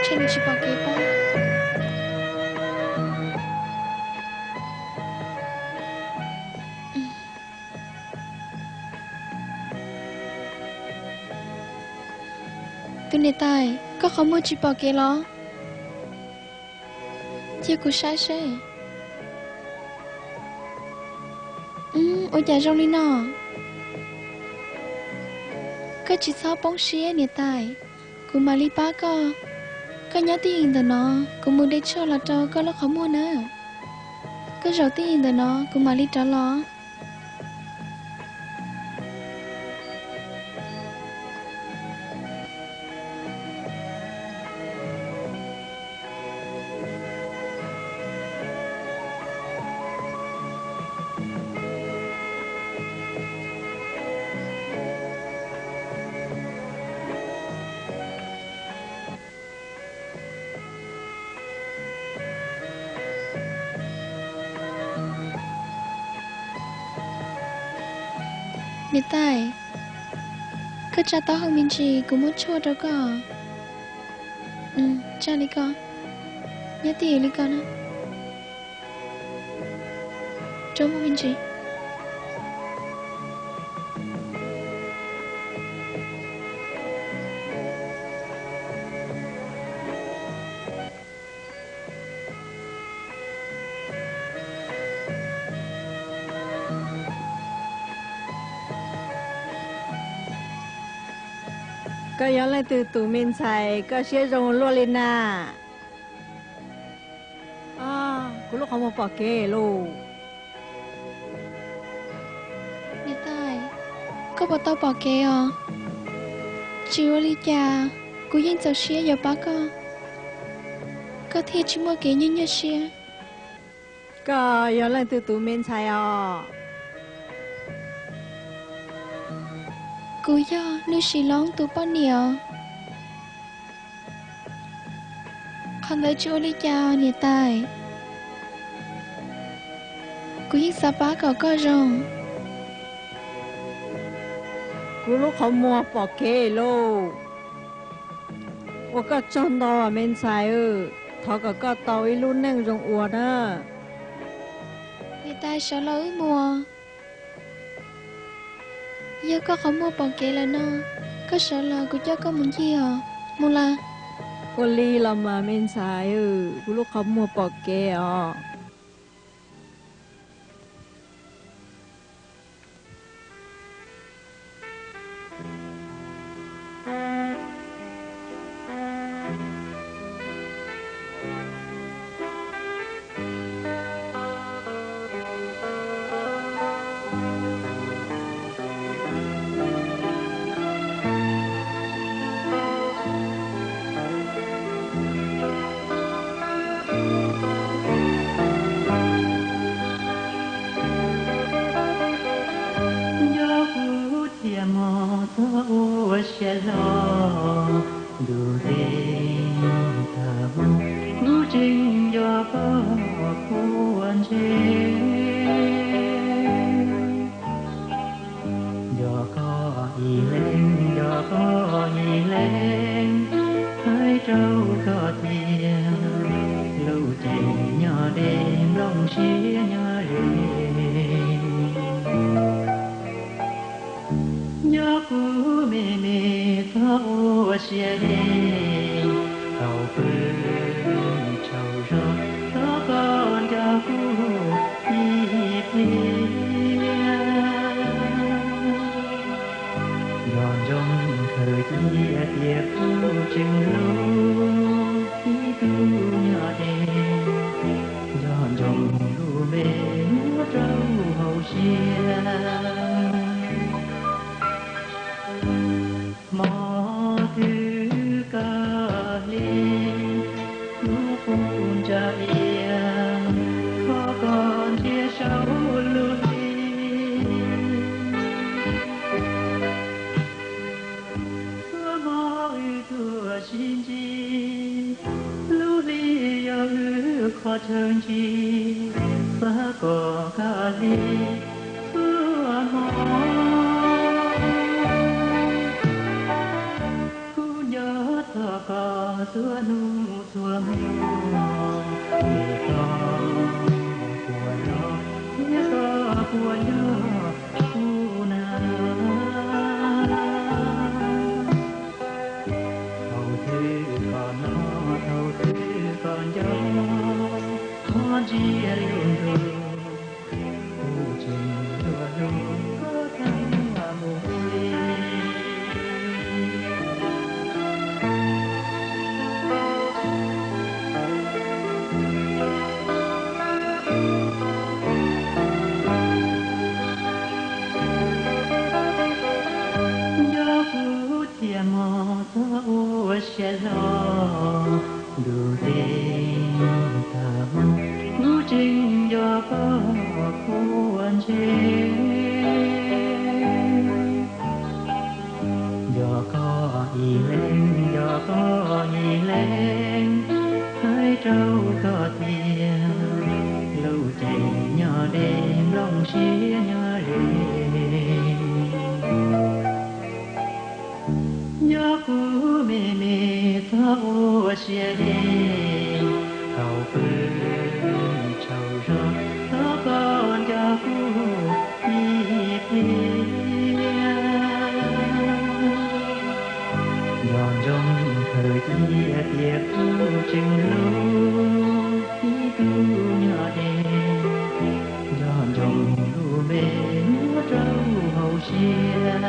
Ntshe nws tsis pom kev pob. Tus niam tais, koj qhov muag tsis pom kev los? Cia kuv saib seb. Ua cas zoo li no? Koj tsis txhob poob siab niam tais, kuv mam li pab koj. Koj nyob tib ntawm no, kuv mus de tshuaj los rau koj lub qhov muag na. Koj zaum tib ntawm no, kuv mam li rov los. Niam tais, koj tsa taub hau me ntsis, kuv muab tshuaj rau koj. Tsa li ko, nyob tib li ko na. Rau muaj me ntsis. Koj yog leej twg tus me ntxhais, koj siab zoo luaj li na? Kuv lub qhov muag pom kev lauj. Niam tais, koj puas tau pom kev os? Tsis ua li cas, kuv yeej txaus siab yuav pab koj, koj thiaj tsis muaj kev nyuaj nyuaj siab. Koj yog leej twg tus me ntxhais os? Kuv yog Nuj Sim Loob tus poj niam. Qhov ntawd tsis ua li cas niam tais, kuv yeej xav pab kom koj zoo. Kuv lub qhov muag pom kev lauj. Ua koj tsaug ntau me ntxhais, thov kom koj tau ib lub neej zoo ua na. Niam tais, sawv los wb mus. Yog koj qhov muag pom kev lawm no, koj sawv los kuv coj koj mus ncig os, mus lawm. Ua li los mas me ntxhais, kuv lub qhov muag pom kev os. Nco kuv thiaj mus txog ua siav zog ntuj li tag, kuv tseem nco koj qhuav ntshe. Nco koj ib leeg, nco koj ib leeg, hais rau koj tias lub cev nyob deb nplooj siab nyob ze. Nco kuv me me txhob ua siab deb, thaum pw tsaug zog thov koj nco kuv ib pliag. Nco ntsoov khaws cia tias kuv tseem hlub ib tug nyob deb, nco ntsoov lub npe nyob rau hauv siab. Hmo twg koj hli kuv qub ntsa ia, thov koj ntsia saum lub hli. Txhua hmo wb tuaj sib ntsib, lub hli yog wb qhov chaw ntsib, xav kom koj hli txhua hmo. Kuv nco txog koj txhua hnub txhua hmo, es koj puas hlub thiab koj puas nco kuv na? Thaum twg koj hnov, thaum twg koj nco, thov ntsia lub ntuj, kuv tseem yuav hlub koj tag npaum li. Nco kuv thiab mog, txhob ua siab hlo, ntuj ntev tag, kuv tseem nco koj qhuav ntsej. Nco koj ib leeg, nco koj ib leeg, hais rau koj tias lub cev nyob deb, nplooj siab nyob ze. Nco kuv me me, txhob ua siab deb, thaum pw tsaug zog, thov koj nco kuv ib pliag. Nco ntsoov khaws cia tias kuv tseem hlub ib tug nyob deb, nco ntsoov lub npe nyob rau hauv siab.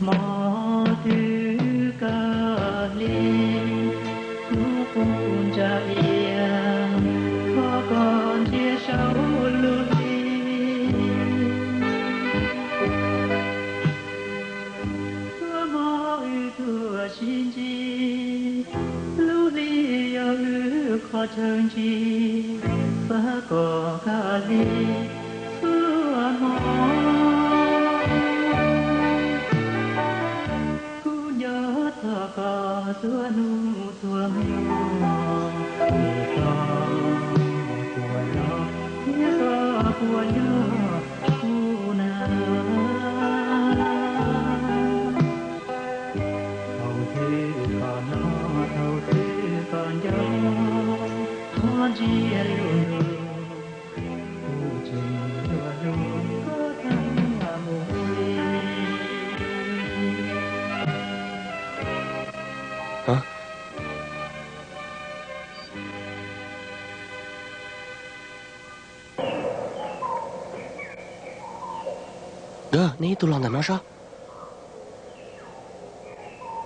Hmo twg koj hle, kuv quj ntsa ia, thov koj ntsia saum lub hli. Txhua hmo wb tuaj sib ntsib, lub hli yog wb qhov chaw ntsib, xav kom koj hle txhua hmo. Kuv nco txog koj txhua hnub txhua hmo, es koj puas hlub thiab koj puas nco kuv na? Thaum twg koj hnov, thaum twg koj nco, thov ntsia lub ntuj, kuv tseem yuav hlub koj tag npaum li. Nkawd, nej ib tug los ntawm no saib.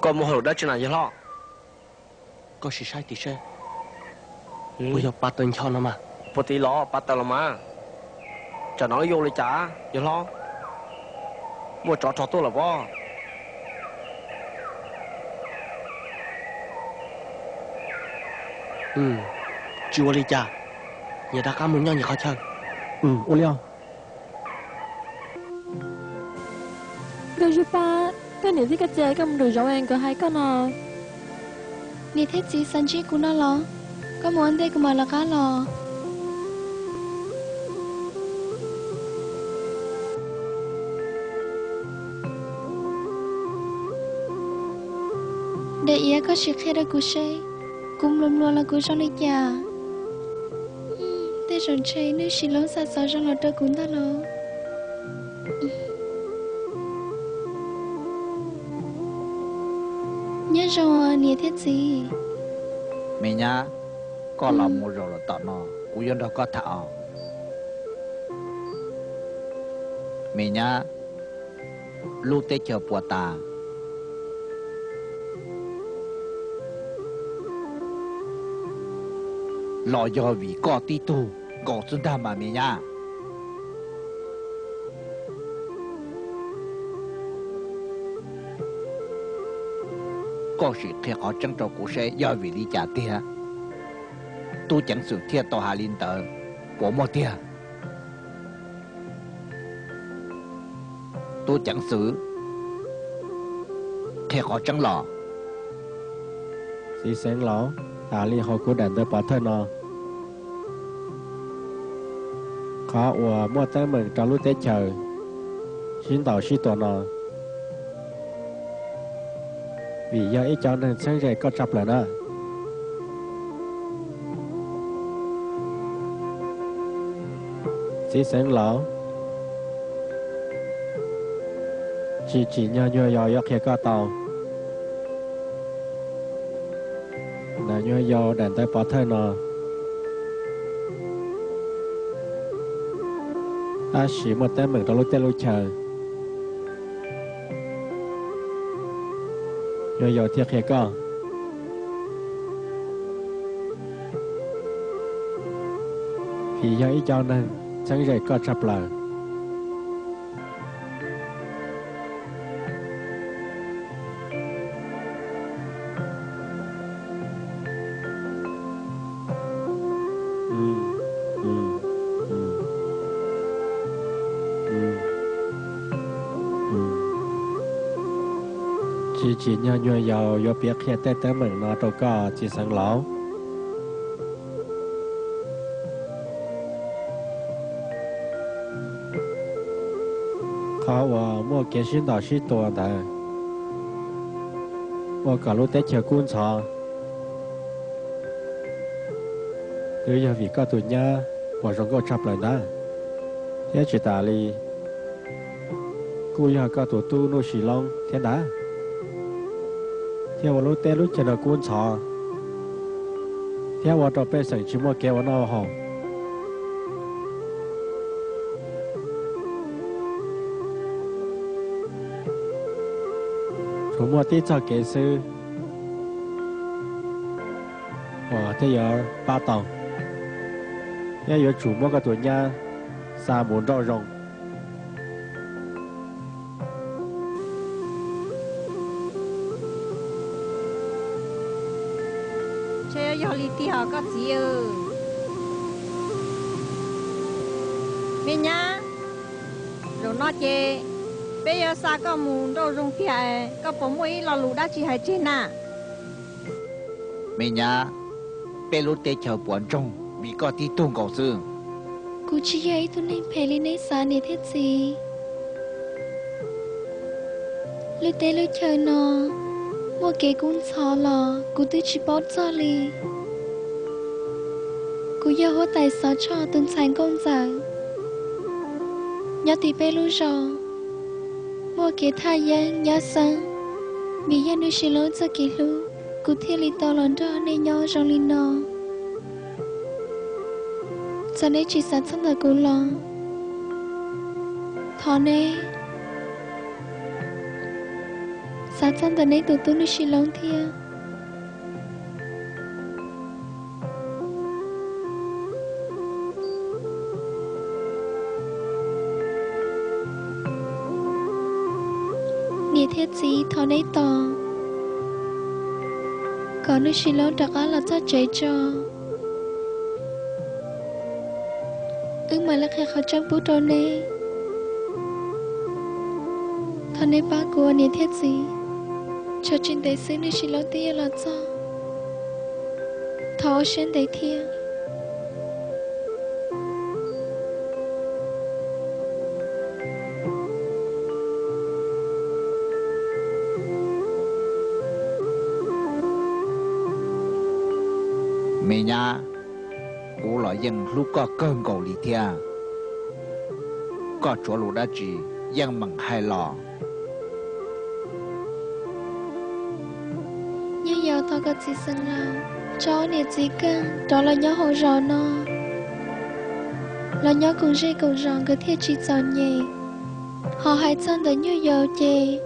Koj muaj hauj lwm dab tsi na yawg hlob? Koj sim saib tim seb puas yog pa taws ncho no mas. Puas tim los pa taws los mas. Tsam no yuav ua li cas yawg hlob? Muaj tsov rog tuaj lawm pob. Tsis ua li cas, yog rov qab mus nyob nyias qhov chaw. Ua li os. Nkauj Zuag Paj, koj niam thiab koj txiv koj mus nraum zoov es nkawd hais koj no. Niam thiab txiv xav ntsib kuv no los? Koj mus ua ntej kuv mam lawv qab los. Daim iav, koj sim qhia rau kuv seb kuv mluas mluas los kuv zoo li cas? Tej zaum ntshe nws sim lub xa xov zoo los rau kuv ntag los. Nyob zoo niam thiab txiv. Me nyab, koj los mus zaum lawm tom no, kuv yuav nrog koj tham os. Me nyab, lub teb chaws puas tas los yog vim koj tib tug nkaus xwb ntag mas me nyab. Koj sim qhia qhov tseeb rau kuv seb yog vim li cas tiag, tub ceev xwm thiaj tau hais li ntawd, puas muaj tiag? Tub ceev xwm, qhia qhov tseeb los. Txiv xeev laus, tas li hauv kuv daim ntawv pov thawj no, qhov uas muaj teeb meem rau lub teb chaws sib ntaus sib tua no, vim yog ib co neeg txheeb ze koj tshaj plaws na. Txiv xeev laus, tsis tsim nyog nyuag yaus yuav qhia koj tau. Ntawm nyuag yaus daim ntawv pov thawj no, tab sis muaj teeb meem rau lub teb lub chaw. Nyuag yaus thiaj qhia koj, vim yog ib co neeg txheeb ze koj tshaj plaws. Tsis tsim nyog nyuag yaus yuav piav qhia tej teeb meem no rau koj txiv xeev laus. Qhov uas muaj kev sib ntaus sib tua ntawd ua kom lub teb chaws kub ntxhov, twb yog vim koj tus nyab uas zoo nkauj tshaj plaws ntawd, thiab tsis tas li kuj yog koj tus tub Nuj Sis Loob thiab ntawd, thiaj ua lub teb lub chaw no kub ntxhov, thiab ua rau pej xeem tsis muaj kev ua noj ua haus. Tsuas muaj tib txoj kev xwb uas thiaj yuav pab tau, thiab yuav tsum muab koj tus nyab xa mus nrauj zoo. Ntshe yuav yog li tiag koj txiv. Me nyab, zaum no ces peb yuav xa koj mus nrauj zoo tiag, koj puas muaj ib lo lus dab tsi hais tseg na? Me nyab, peb lub teb chaws puas ntsoog vim koj tib tug nkaus xwb? Kuv tsis yog ib tug neeg phem li neb xav niam thiab txiv. Lub teb lub chaw no muaj kev kub ntxhov los kuv twb tsis paub txog li. Kuv yog huab tais Xov Tshoj tus ntxhais nkauj ntxawm nyob tim peb lub zos, muaj kev thaj yeeb nyab xeeb. Vim yog Nuj Sis Loob txoj kev hlub, kuv thiaj li tau los nrog nej nyob zoo li no. Txawm neb tsis xav txog ntawm kuv los thov neb xav txog ntawm neb tus tub Nuj Sis Loob thiab. Niam thiab txiv, thov neb tos kom Nuj Sis Loob rov qab los txog tsev tso, wb mam li qhia qhov tseeb pub rau neb. Thov neb pab kuv niam thiab txiv, tshuav tsis ntev xwb Nuj Sis Loob twb yuav los txog. Thov ua siab ntev thiab. Me nyab, kuv los yeej hlub koj kawg nkaus li thiab. Koj tsuav lus dab tsi yeej meem hais los. Nyuj Yaus thov kom txiv xeev laus tso niam txiv kawg rov los nyob hauv zos no, los nyob koom zej koom zos nkawd thiaj tsis txom nyem. Ho hais txog ntawm Nyuj Yaus ces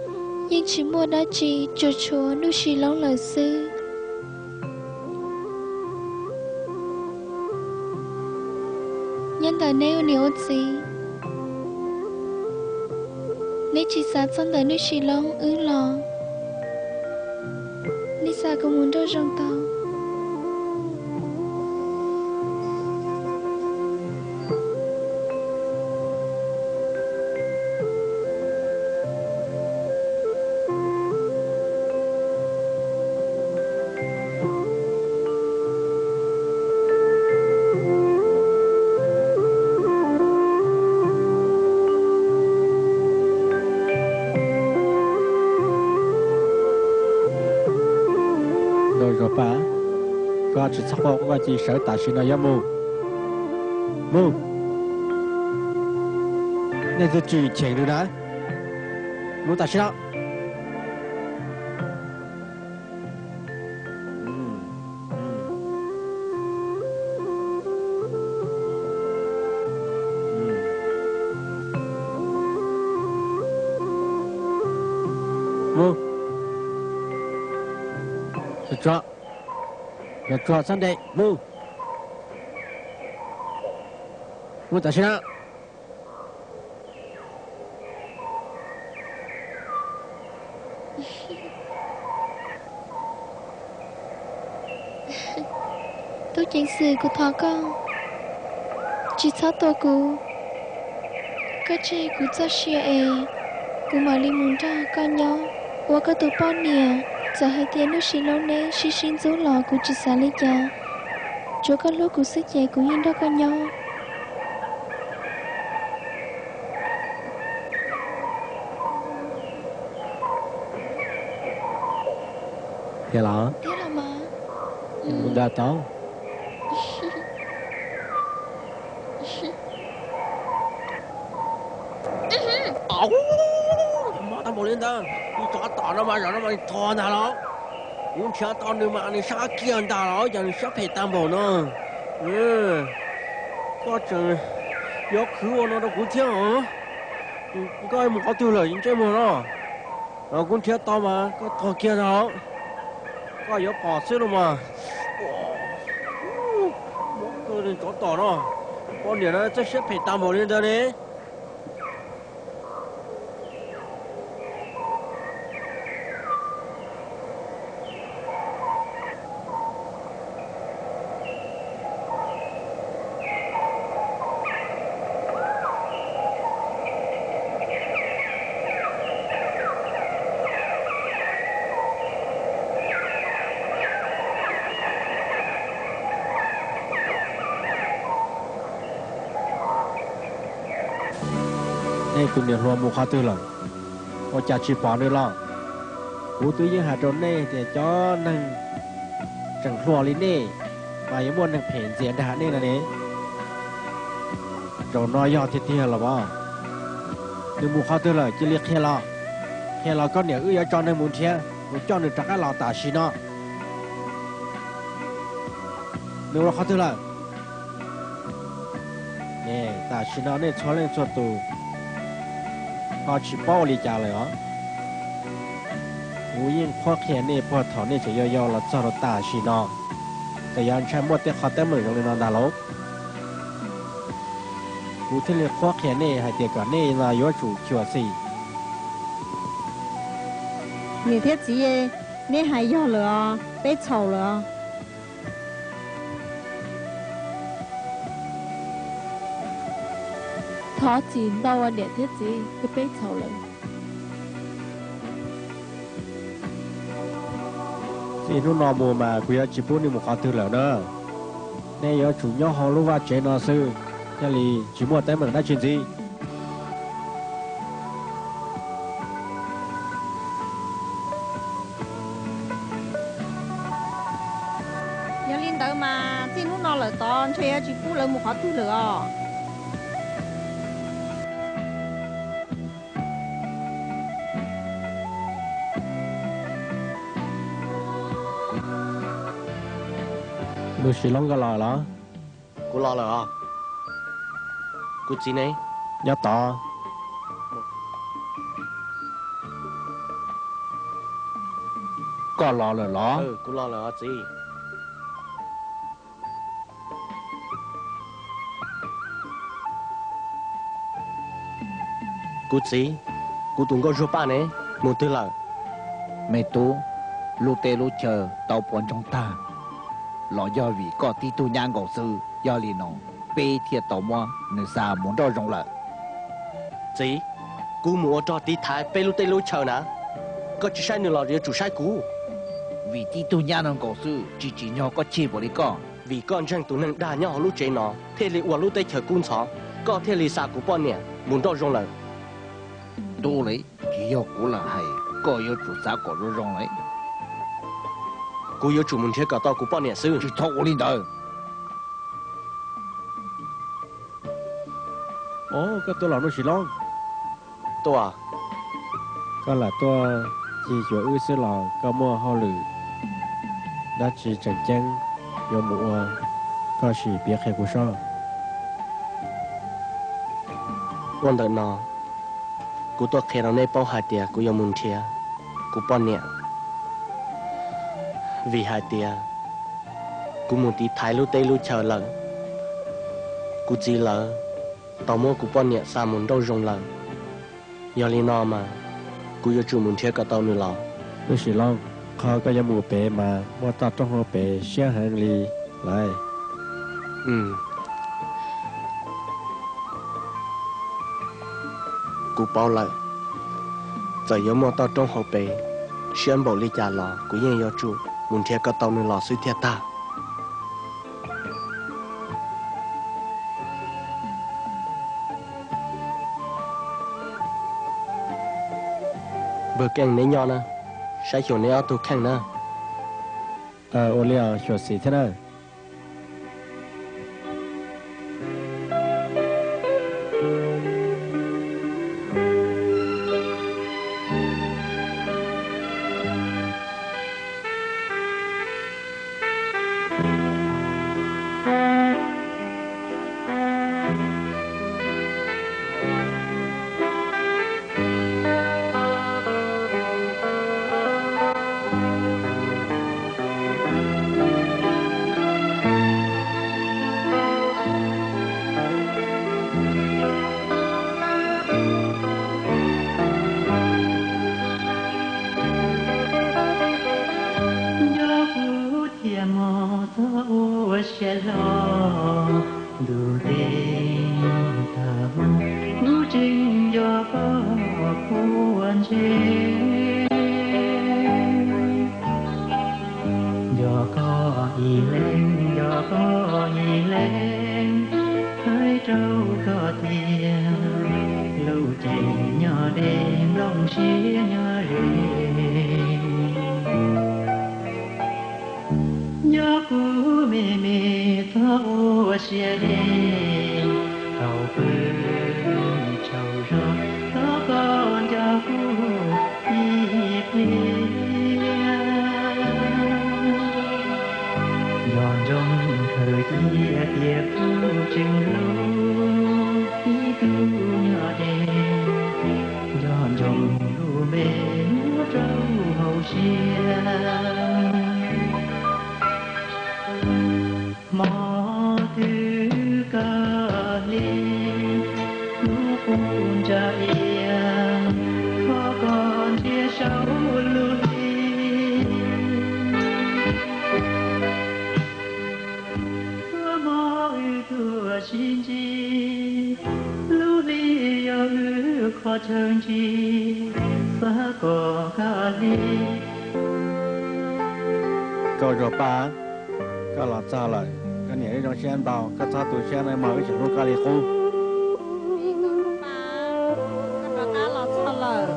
yeej tsis muaj dab tsi, tsuas tshuav Nuj Sis Loob lawm xwb. Nyob ntawm neb ua niam ua txiv, neb tsis xav txog ntawm Nuj Sis Loob wb los, neb xa kuv mus nrauj zoo tau. Nkauj Zuag Paj, koj tsis txhob quaj, koj cia li sawv tam sim no yuav mus. Mus. Nej twb tsis cheem li na. Mus tam sim no. Mus. Tso, tso, txhob nte, mus. Mus tam sim no. Tub ceev xwm, kuv thov koj, tsis txhob tua kuv. Koj tseg kuv txoj sia es kuv mam li mus nrog koj nyob ua koj tus poj niam. Txawm hais tias hnub sis hlob neb sib sib ntxub los kuv tsis xav li cas. Tsuav koj hlub kuv xwb ces kuv yeej nrog koj nyob. Tiag los? Tiag los mas. Mus ntag tau. Mob tag npaum li ntawd, ib tsov tom no mas zaum no mas thov ntag los. Kuv nrhiav tau nws mas nws sab kiag ntag los, cas nws siab phem tag npaum no. Koj tseem yuav khwv ua no rau kuv thiab os. Koj mus qhov twg lawm ntsej muag no? Kuv nrhiav tau mas koj tuag kiag ntag los. Koj yuav pom xwb los mas. Mob kawg li tsov tom no. Poj niam no txawj siab phem tag npaum li ntawd ne. Nej tus niam hluas mus qhov twg lawm? Ua cas tsis pom nws los? Kuv twb yeej hais rau nej tias cov neeg tseem hluas li nej mas yuav muaj neeg phem ntxias nrag nej no ne. Zaum no yog tiag tiag los as? Nws mus qhov twg lawm? Cia li qhia los. Qhia los koj niam wb yuav tso neeg mus nrhiav mus coj nws rov qab los tam sim no. Nws mus qhov twg lawm? Tam sim no nej txhua leej txhua tus ho tsis paub ua li cas lawm os. Kuv yeej qhuab qhia nej puag thaum nej tseem yau yau los txog rau tam sim no, txawm yog ntshai muaj tej qhov teeb meem zoo li no ntag lauj. Kuv thiaj li qhuab qhia nej hais tias kom nej no yuav tsum xyuam xim. Niam thiab txiv, neb hais yog lawm os, peb txhaum lawm os. Thov txim ntau niam thiab txiv, peb txhaum lawm. Txij hnub no mus mas kuv yuav tsis pub nej mus qhov twg lawm na. Nej yuav tsum nyob hauv lub vaj tsev no xwb, thiaj li tsis muaj teeb meem dab tsi ntxiv. Yog li ntawd mas txij hnub no lawm tod ntshe yuav tsis pub lawv mus qhov twg lawm os. Lub sis hlob, koj los lawm los? Kuv los lawm os. Kuv txiv ne? Nyob tod. Koj los lawm los? Kuv los lawm os txiv. Kuv txiv, kuv tus nkauj Zuag Paj ne, mus twg lawm? Me tub, lub teb lub chaw tau puas ntsoog tag los yog vim koj tib tug nyab nkaus xwb. Yog li no peb thiaj tau muab nws xa mus nroj zoov lawm. Txiv, kuv mus ua rog tiv thaiv peb lub teb lub chaw na, koj tsis saib nws los yuav tsum saib kuv. Vim tib tug nyab no nkaus xwb tsis tsim nyog koj tseg npaum li koj. Vim koj ntseeg tus neeg dag nyob hauv lub tsev no thiaj li ua lub teb chaws kub ntxhov, koj thiaj li xa kuv poj niam mus nroj zoov lawm. Tub lis, tsis yog kuv lam hais, koj yuav tsum xav kom zoo zoo lawm. Kuv yuav tsum mus nrhiav kom tau kuv poj niam xwb. Tsis txhob ua li ntawd. Os, koj tuaj los Nuj Sis Loob? Tuaj. Koj lam tuaj cig cuav wb xwb los koj muaj hauj lwm dab tsi tseem ceeb yuav mus ua? Koj sim piav qhia kuv sob. Ua ntawm no, kuv tuaj qhia rau nej paub hais tias kuv yuav mus nrhiav kuv poj niam, vim hais tias kuv mus tiv thaiv lub teb lub chaw lawm, kuv txiv lawv tau muab kuv poj niam xa mus nrauj zoov lawm. Yog li no mas kuv yuav tsum mus nrhiav kom tau nws los. Nuj Sis Loob, qhov koj yuav mus pem mas muaj toj roob hauv pem siab heev li lawm. Kuv paub lawm, txawm yuav muaj toj roob hauv pes siab npaum li cas los kuv yeej yuav tsum mus nrhiav kom tau nws los xwb thiaj tag. Npawg Keej, neb nyob na, saib xyuas neb ob tug kheej na. Ua li os, xyuam xim thiab na. Nco kuv thiab mog, txhob ua siab hlo. Ntuj nti tag hmo, kuv tseem nco koj puag ntsej. Nco koj ib leeg, nco koj ib leeg, hais rau koj tias lub cev nyob deb, nplooj siab nyob ze. Nco kuv me me, txhob ua siab deb, thaum pw tsaug zog, thov koj nco kuv ib pliag. Nco ntsoov khaws cia tias kuv tseem hlub ib tug nyob deb, nco ntsoov lub npe nyob rau hauv siab. Hmo twg koj hli, kuv quj ntsa iab, thov koj ntsia saum lub hli. Tuaj hmo wb tuaj sib ntsib, lub hli yog wb qhov chaw ntsib, xav kom koj hli. Nkauj Zuag Paj, koj los txog lawm, koj niam wb zoo siab ntau, koj txhob tu siab nawb mog, wb tseem hlub koj li qub. Nkauj Zuag Paj, koj rov qab los txog lawm,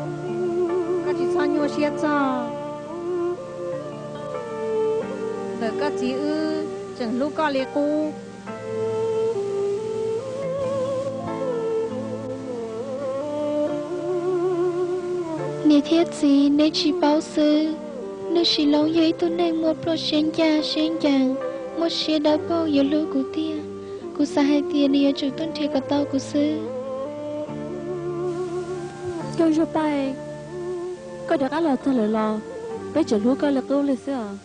koj tsis txhob nyuaj siab txog. Ntawm koj txiv wb tseem hlub koj li qub. Niam thiab txiv, neb tsis paub xwb, Nuj Sis Loob yog ib tug neeg muaj pluaj siab ncaj siab ncees, muaj siab dawb paug, yuav hlub kuv tiag. Kuv xav hais tias nws yuav tsum tuaj nrhiav kom tau kuv xwb. Nkauj Zuag Paj, koj rov qab los txog lawm los? Peb tseem hlub koj li qub li xwb os.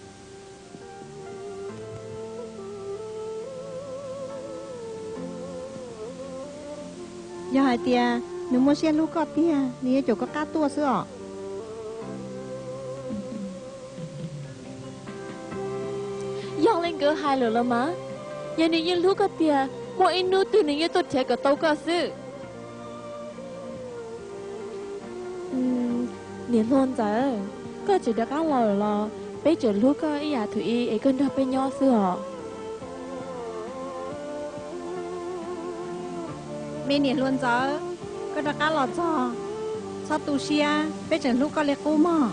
Yog hais tias nws muaj siab hlub koj tiag, nws yuav caum koj qab tuaj xwb os. Yog li nkawd hais lawm los mas, yog nws yeej hlub koj tiag, muaj ib hnub twg nws yeej tuaj nrhiav kom tau koj xwb. Niam hluas ntxawm, koj tseem rov qab los lawm los? Peb tseem hlub koj ib yam thaum ub es koj nrog peb nyob xwb os. Me niam hluas ntxawm, koj rov qab los txog, txhob tu siab, peb tseem hlub koj li qub mog.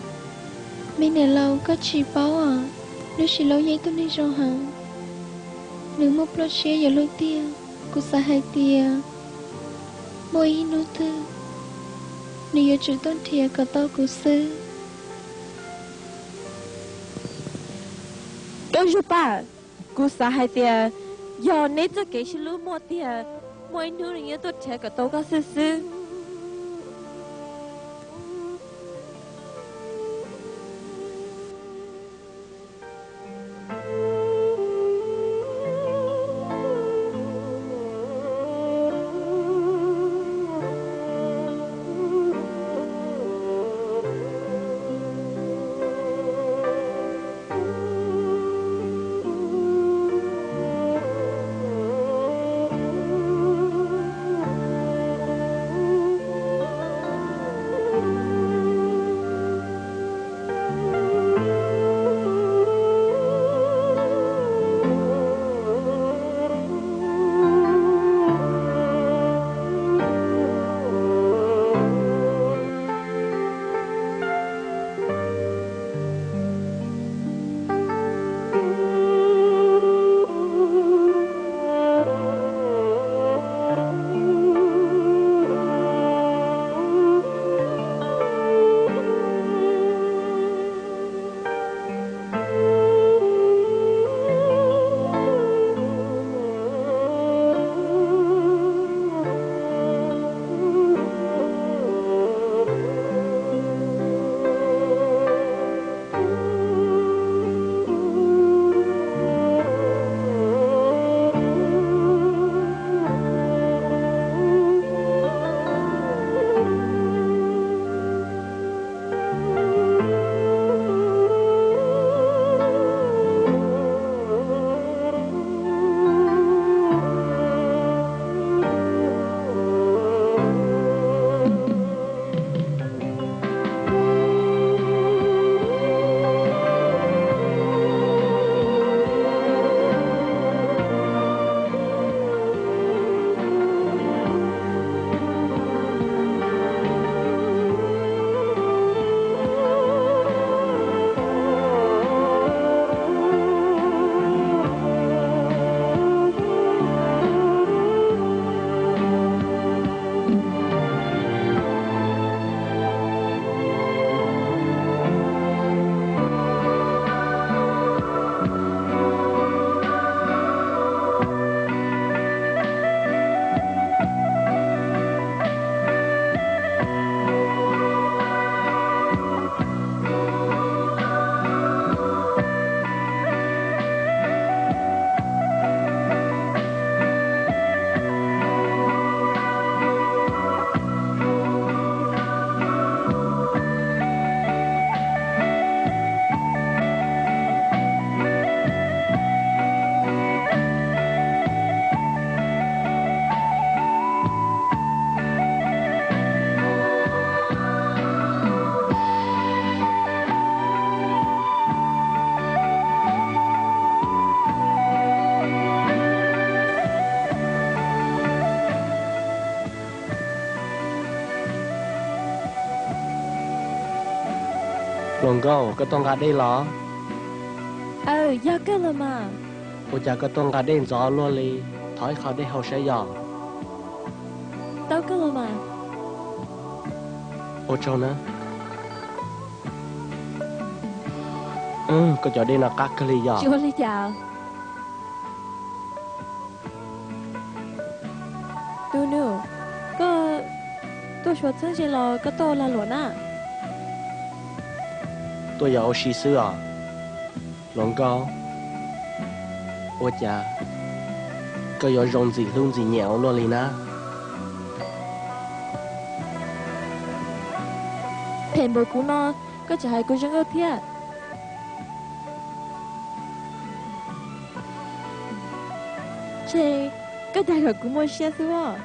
Me niam laus, koj tsis paub os. Lub Siloam yog ib tug neeg zoo heev, nws muaj pluaj siab yuav luag tiag. Kuv xav hais tias muaj ib hnub twg nws yuav tsum tuaj nrhiav kom tau kuv xwb. Koj Zuag Paj, kuv xav hais tias yog neb txoj kev sib hlub muaj tiag, muaj ib hnub nws yuav tuaj nrhiav kom tau koj xwb xwb. Hluas nkauj, koj tuaj nqa dej los? Aw, yog kawg los mas. Ua cas koj tuaj nqa dej ntxov luaj li? Thov ib qho dej haus saib yog. Tau kawg los mas. Ua tsaug na. Koj cov dej no qab kawg li yog. Tsis ua li cas. Tus nus, koj tuaj suav txheeb ze los koj tuaj ua lag luam na? Tuaj yog ua si xwb os. Hluas nkauj, ua cas koj yuav zoo ntxim hlub ntxim nyiam ua luaj li na? Phem npaum kuv no, koj tseem hais kuv zoo nkauj thiab. Ntshe koj dag kom kuv muaj siab xwb os.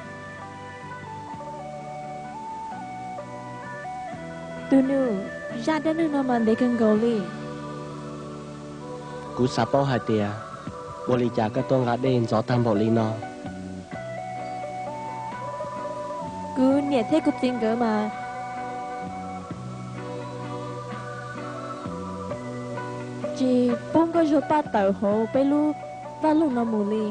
Tus nus, zaj dab neeg no mas ntev kawg nkaus li. Kuv xav paub hais tias ua li cas koj tuaj nqa dej ntxov tag npaum li no. Kuv niam thiab kuv txiv nkawd mas Tsis pub Nkauj Zuag Paj tawm hauv peb lub vaj loog no mus li.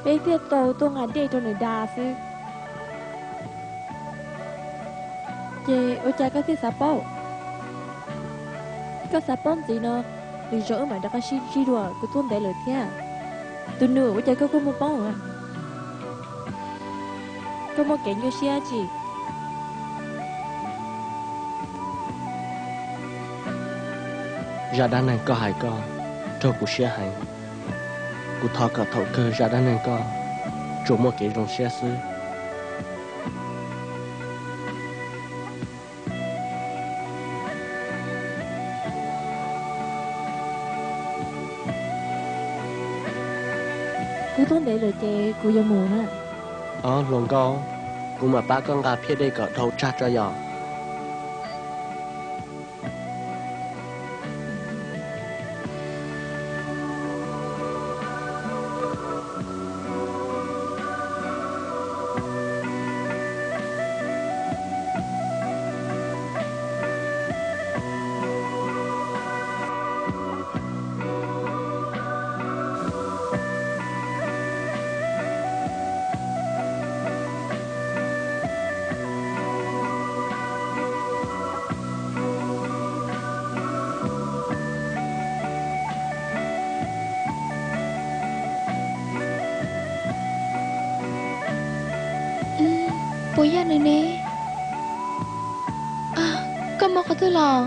Peb thiaj tau tuaj nqa dej rau nws da xwb. Ces ua cas koj thiaj xav paub? Koj xav paub ntxiv no, lwm zaus wb mam rov qab sib ntsib dua, kuv tuaj ntev lawm thiab. Tus nus, ua cas koj kuj muaj poob? Koj muaj kev nyuaj siab tsi? Zaj dab neeg koj hais ko raug kuv siab heev. Kuv thov kom thaum kawg zaj dab neeg ko tsuas muaj kev zoo siab xwb. Kuv tuaj ntev lawm ces kuv yuav mus na. Ob, hluas nkauj, kuv mam pab koj nqa phiab dej kom dhau tsag tso yom. Puas yog nws ne? Koj mus qhov twg los?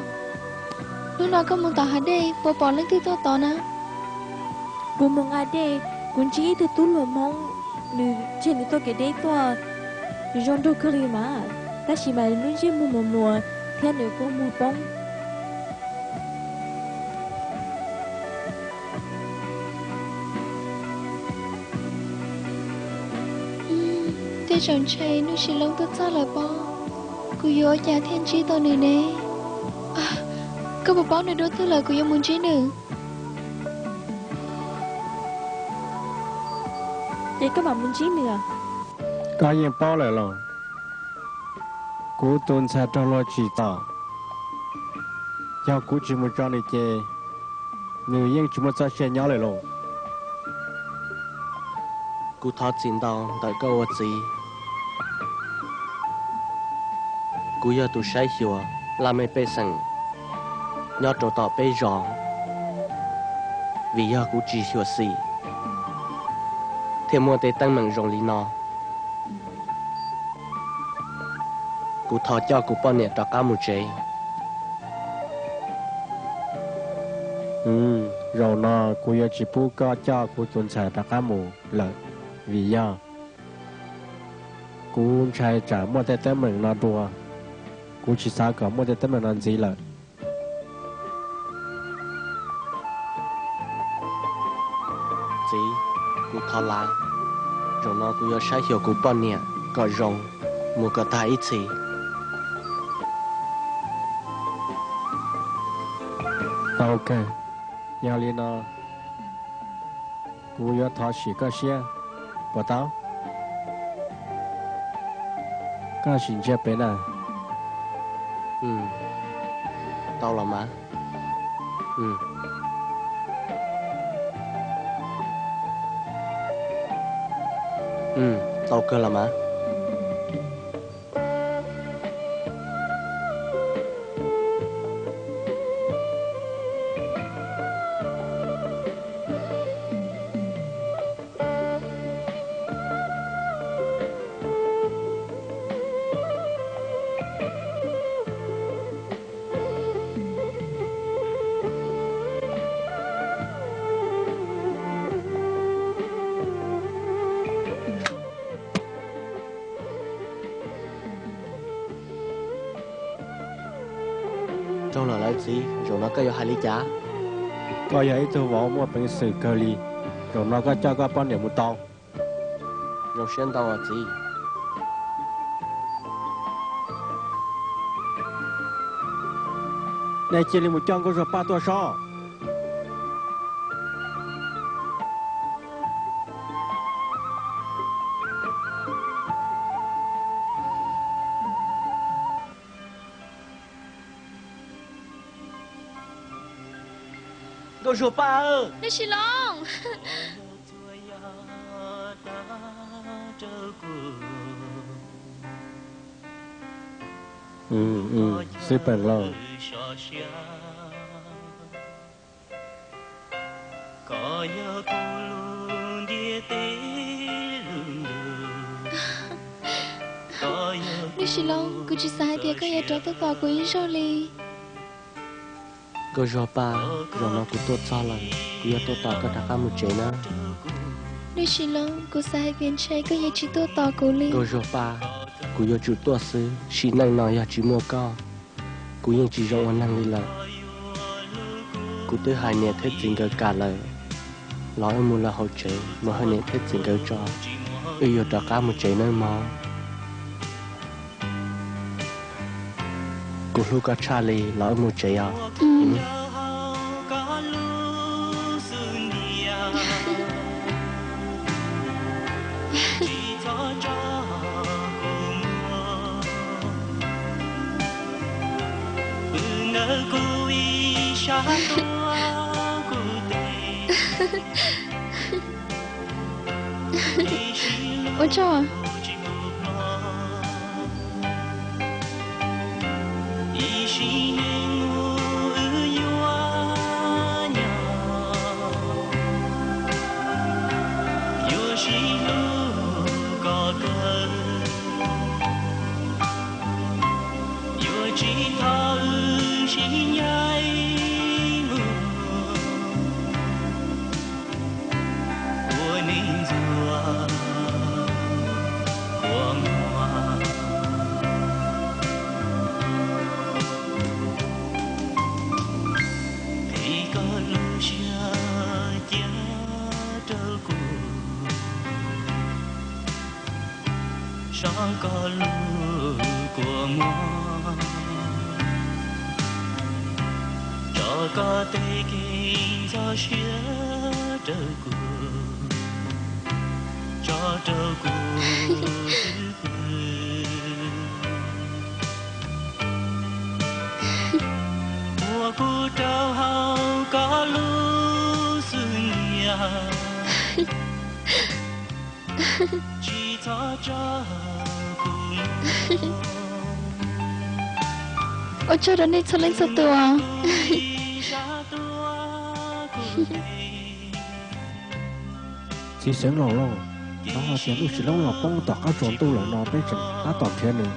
Hnub no koj mus tom hav dej puas pom leej twg tuaj tod na? Kuv mus nqa dej, kuv ntsib ib tug tub hluas Hmoob, nws tseg nws tuaj kev deb tuaj, zoo nraug kawg li mas, tab sis mas lub ntsej muag muas muas thiab nws kuj muag poob. Tej zaum ntshe hnub sib loob tuaj txog lawm pob, kuv yuav ua cas thiaj ntsib tau nws ne? Koj puas paub nws dua twg lawm, kuv yuav mus ntsib nws. Ces koj mam mus ntsib nws. Koj yeej paub lawm los? Kuv tus ntxhais raug luag tsim txom, yog kuv tsis mus tso nws ces nws yeej tsis muaj txoj sia nyob lawm lauj. Kuv thov txim ntau ntawm koj ua txiv. Kuv yog tus saib xyuas laj mej pej xeem nyob rau tom peb zos, vim yog kuv tsis xyuam xim thiaj muaj tej teeb meem zoo li no. Kuv thov coj kuv poj niam rov qab mus tsev. Zaum no kuv yuav tsis pub koj coj kuv tus ntxhais rov qab mus lawm, vim yog kuv ntshai tsam muaj tej teeb meem no dua, kuv tsis xav kom muaj tej teeb meem no ntxiv lawm. Txiv, kuv thov lawm, zaum no kuv yuav saib xyuas kuv poj niam kom zoo, mus kom tag ib txhis. Tau kawg, yog li no kuv yuav thov sim koj siab, puas tau? Koj sim ntsia pem na. Tau los mas. Tau kawg los mas. Zoo lawm lauj txiv, zaum no koj yuav hais li cas? Koj yog ib tug vauv muaj peev xwm kawg li, zaum no koj coj koj poj niam mus tau. Zoo siab ntau txiv. Nej cia li mus coj Nkauj Zuag Paj tuaj sob. Koj Zuag Paj. Nuj Sis Loob. Xib Peem lauj. Nuj Sis Loob, kuv tsis xav hais tias koj yuav rov tuaj tos kuv ib zaug li. Koj Zuag Paj, zaum no kuv tuaj txog lawm, kuv yuav tuaj tos koj rov qab mus tsev na. Nuj Sis Loob, kuv xav hais tias ntshe koj yuav tsis tuaj tos kuv li. Koj Zuag Paj, kuv yuav tsum tuaj xwb, sim neej no yog tsis muaj koj, kuv yeej tsis zoo ua neeg li lawm. Kuv twb hais niam thiab txiv nkawd kam lawm, los wb mus lawm hauv tsev mus hais niam thiab txiv nkawd tso, wb yuav rov qab mus tsev nawb mog. Kuv hlub koj tshaj li, los wb mus tsev os. Ua tsaug. Sab koj lub kua muag, tso koj tej kev ntxhov siab rau kuv, tso rau kuv xwb pw. Muab kuv rau hauv koj lub xwb niam. Ua tsaug rau nej txhua leej txhua tus. Txiv xeev laus lauj, hnov hais tias Nuj Sis Loob los poob tom qab tsaus ntuj lawm no peb tseem tab tom nrhiav nws.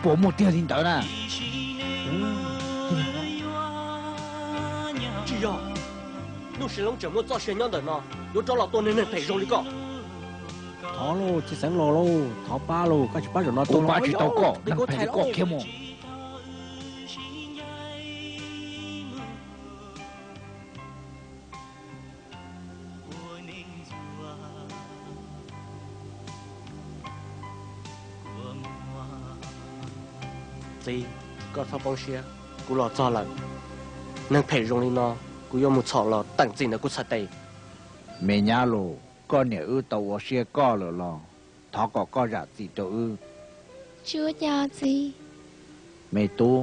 Puas muaj tiag li ntawd na? Tsis yog, Nuj Sis Loob tseem muaj txoj sia nyob ntawm no, yuav rov los tua neeg phem zoo li koj. Thov lauj, txiv xeev laus lauj, thov pab lauj, koj tsis pab zaum no kuv pab tsis tau koj, neeg phem li koj khiav mus. Txiv, koj txhob poob siab, kuv los txog lawm. Neeg phem zoo li no, kuv yuav mus txhom los teem txim ntawm kuv txhais tes. Me nyab los, koj niam wb tau ua siab koj lawm los thov kom koj zam txim rau wb. Tsis ua cas txiv. Me tub,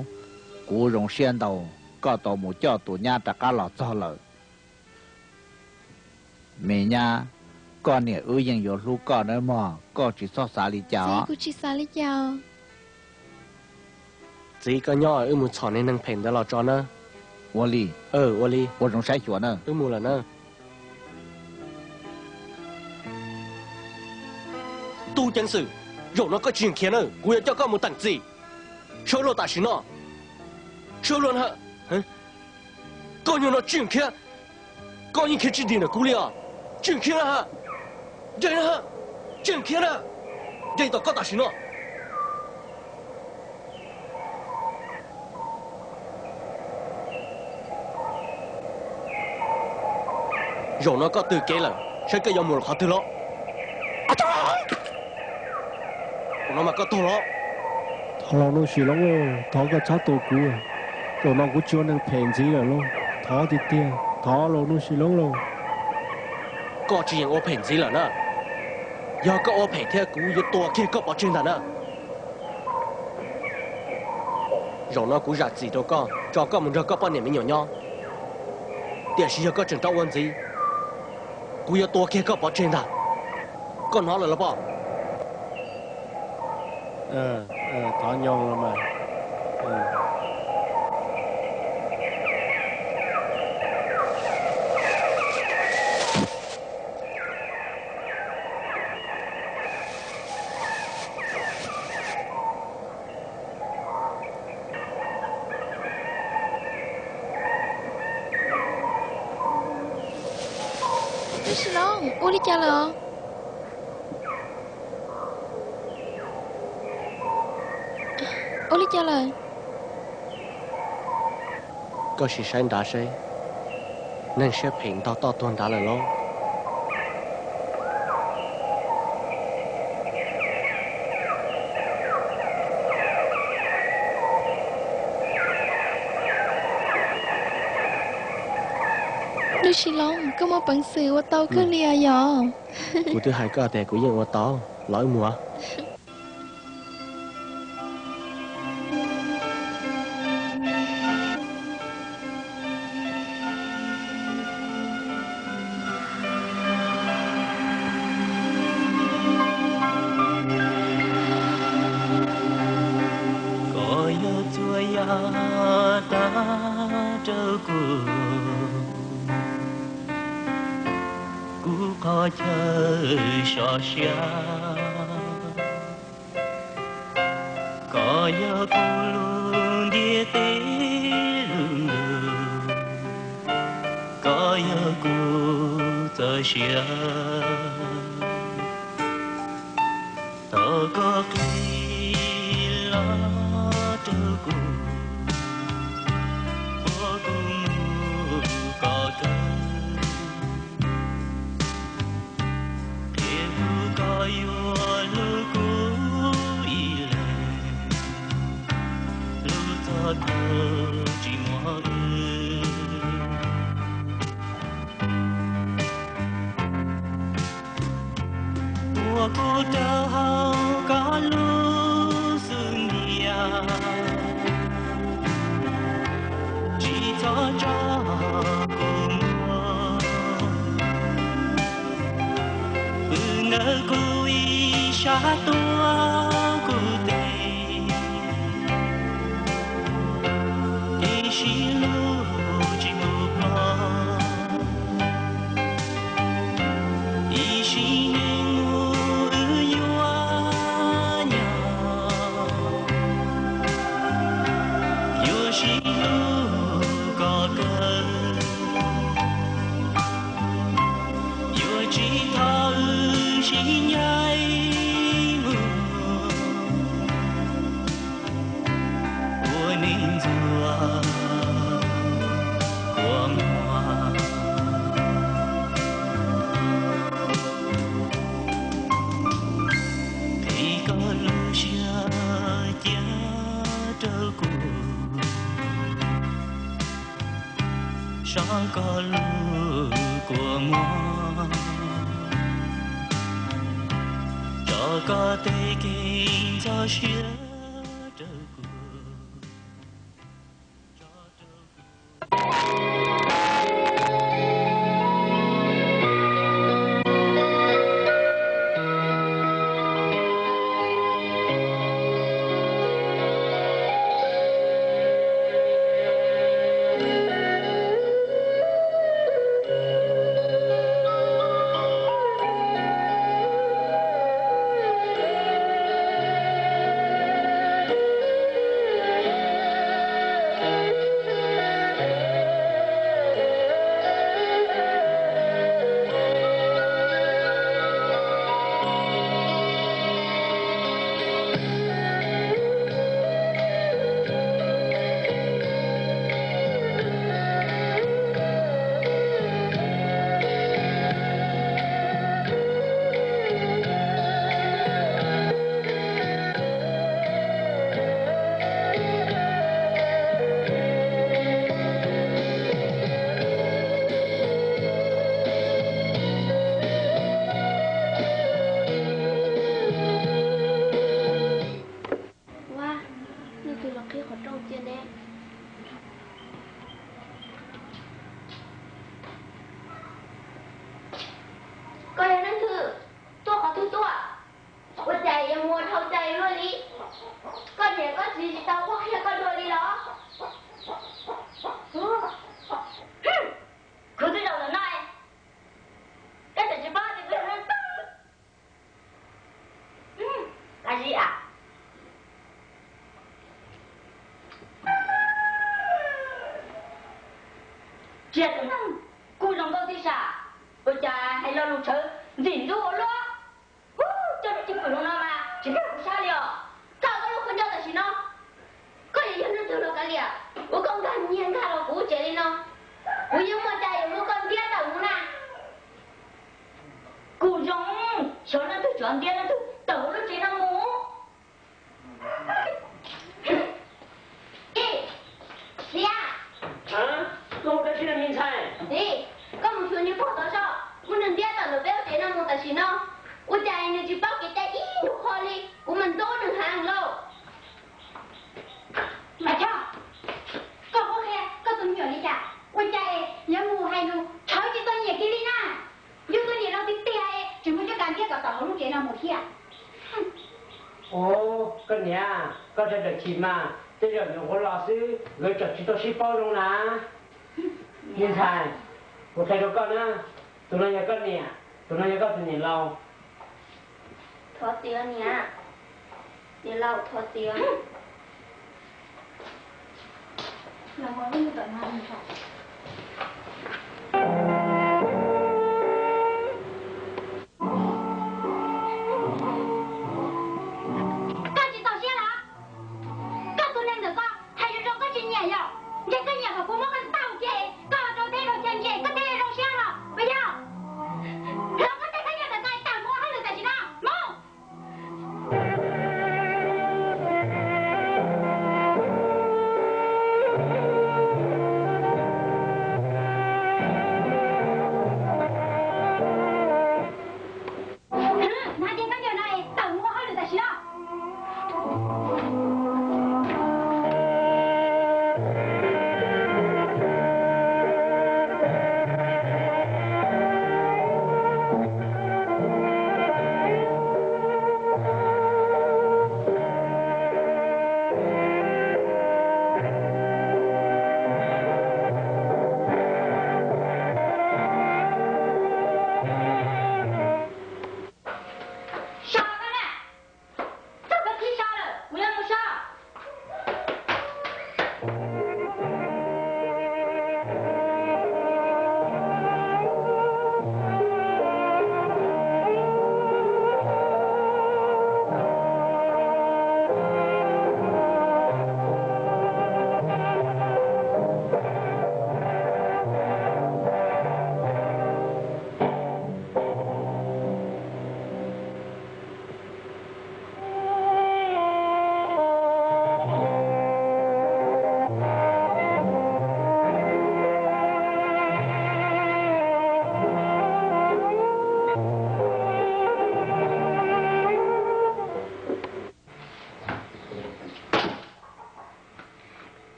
kuv zoo siab ntau, koj tau mus coj tus nyab rov qab los txog lawm. Me nyab, koj niam wb yeej yuav hlub koj nawb mog, koj tsis txhob xav li cas. Txiv, kuv tsis xav li cas. Txiv, koj nyob wb mus txhom niag neeg phem ntawd los tso nawb. Ua li. Ua li. Ua zoo saib xyuas na. Wb mus lawm na. Tub ceev xwm, zaum no koj tsis khiav na, kuv yuav coj koj mus teem txim. Sawv luag tam sim no. Sawv luag na. Koj nyuag no tsis khiav, koj yeej khiav tsis dim ntawm kuv li os. Tsis khiav na ha. Nres na ha. Tsis khiav na. Nres tom koj tam sim no. Zaum no koj twg kev lawm, saib koj yuav mus qhov twg los. Zaum no mas koj tuag los. Thov lauj Nuj Sis Loob lauj, thov koj txhob tua kuv. Zaum no kuv tsis ua neeg phem ntxiv lawm lauj, thov tiag tiag, thov lauj Nuj Sis Loob lauj. Koj tsis yeem ua phem ntxiv lawm na. Yog koj ua phem thiab kuv yuav tua kiag koj pov tseg ntag na. Zaum no kuv zam txim rau koj, tso koj mus nrog koj poj niam me nyuam nyob. Tiam sis yog koj tseem rov ua ntxiv, kuv yuav tua kiag koj pov tseg ntag. Koj hnov lawm los poj? Thov nyoog los mas. Sis Loob, ua li cas lawm? Ua li cas lawm? Koj sim saib nrad seb, neeg siab phem ntog toj tuag nrad lawm lauj. Lub Sis Loob, koj muaj peev xwm ua tau kawg li os yog? Kuv twb hais koj tias kuv yeej ua tau, los wb mus. Koj yog txhua yam tag rau kuv, kuv qhov chaw sov siab. Koj yog kuv lub ntiaj teb lub ntuj, koj yog kuv txoj sia. Thov koj qhia los rau kuv, ua kuv mus kom kawg. Qhia kuv koj yuav hlub kuv ib leeg, hlub txog thaum tsis muaj wb. Ua kuv rau hauv koj lub xub ntiag, tsis txhob tso kuv mus. Pw ntawm kuv ib sab tuaj kuv tes, ib sim lub tsis pub ploj. Ib sim neej mus wb yuav nyob, yuav sib hlub kom kawg, yuav tsis tau wb sib ncaim mus, ua neej ntxuav kua muag. Qhia koj lub siab cia rau kuv, sov koj lub kua muag, tso koj tej kev ntxhov siab rau kuv. Ua, leej twg los qhib qhov rooj cia ne? Tsis yog tus neeg kuj zoo nkauj tib si, ua cas hais lo lus tshawv ntxim ntxub ua luaj. Hu, cov neeg tsis pw zoo no mas tsis nrog kuv sab li os. Tso koj lub khaub ncaws tam sim no. Koj yuav yog leej twg los kav liam, ua koj nkag nyiag nkag los kuv lub tsev li no, kuv yeej muaj cai yuav muab koj ntiab tawm mus na. Kuj zoo, xyov leej twg tsuav ntiab leej twg tawm hauv lub tsev no mus. Xiab, koj hu dab tsi na me ntxhais? Koj mus xyuas niag pog tod soj, muab nws ntiab tawm ntawm peb lub tsev no mus tam sim no. Ua cas nws tsis paub kev cai ib nyuag qho li, kuv mas ntxub nws heev lauj. Mas Choj, koj qhuab qhia koj tus me nyuam li cas? Ua cas yuav mus hais lus tshawv tsis txog niam kiag li na? Yus tus niam laus tiag tiag tseem muab coj kav ntiab kom tawm hauv lub tsev no mus thiab. Ub, koj niam, koj sawv daws chim mas, tej zaum nyuam qhuav los xwb, nkawd tseem tsis tau sib paub zoo na. Me ntxhais, kuv qhia rau koj na, tus no yog koj niam, tus no yog koj tus niam laus. Thov txim niam, niam laus thov txim. Koj tsis txaus siab los? Koj tus neeg ntawm koj hais zoo zoo koj tsis nyiam yom? Ntshe koj nyiam kom kuv muab koj ntaus kiag, koj rau teb rau chaw nyiam koj thiaj zoo siab los puas yog? Los muab tej khaub ncaws ntawm koj tawm mus ua hauj lwm tam sim no mus. Hnav kiag khaub ncaws no es tawm mus ua hauj lwm tam sim no. So koj na, txog koj thib so lawm, kuv yuav mus so.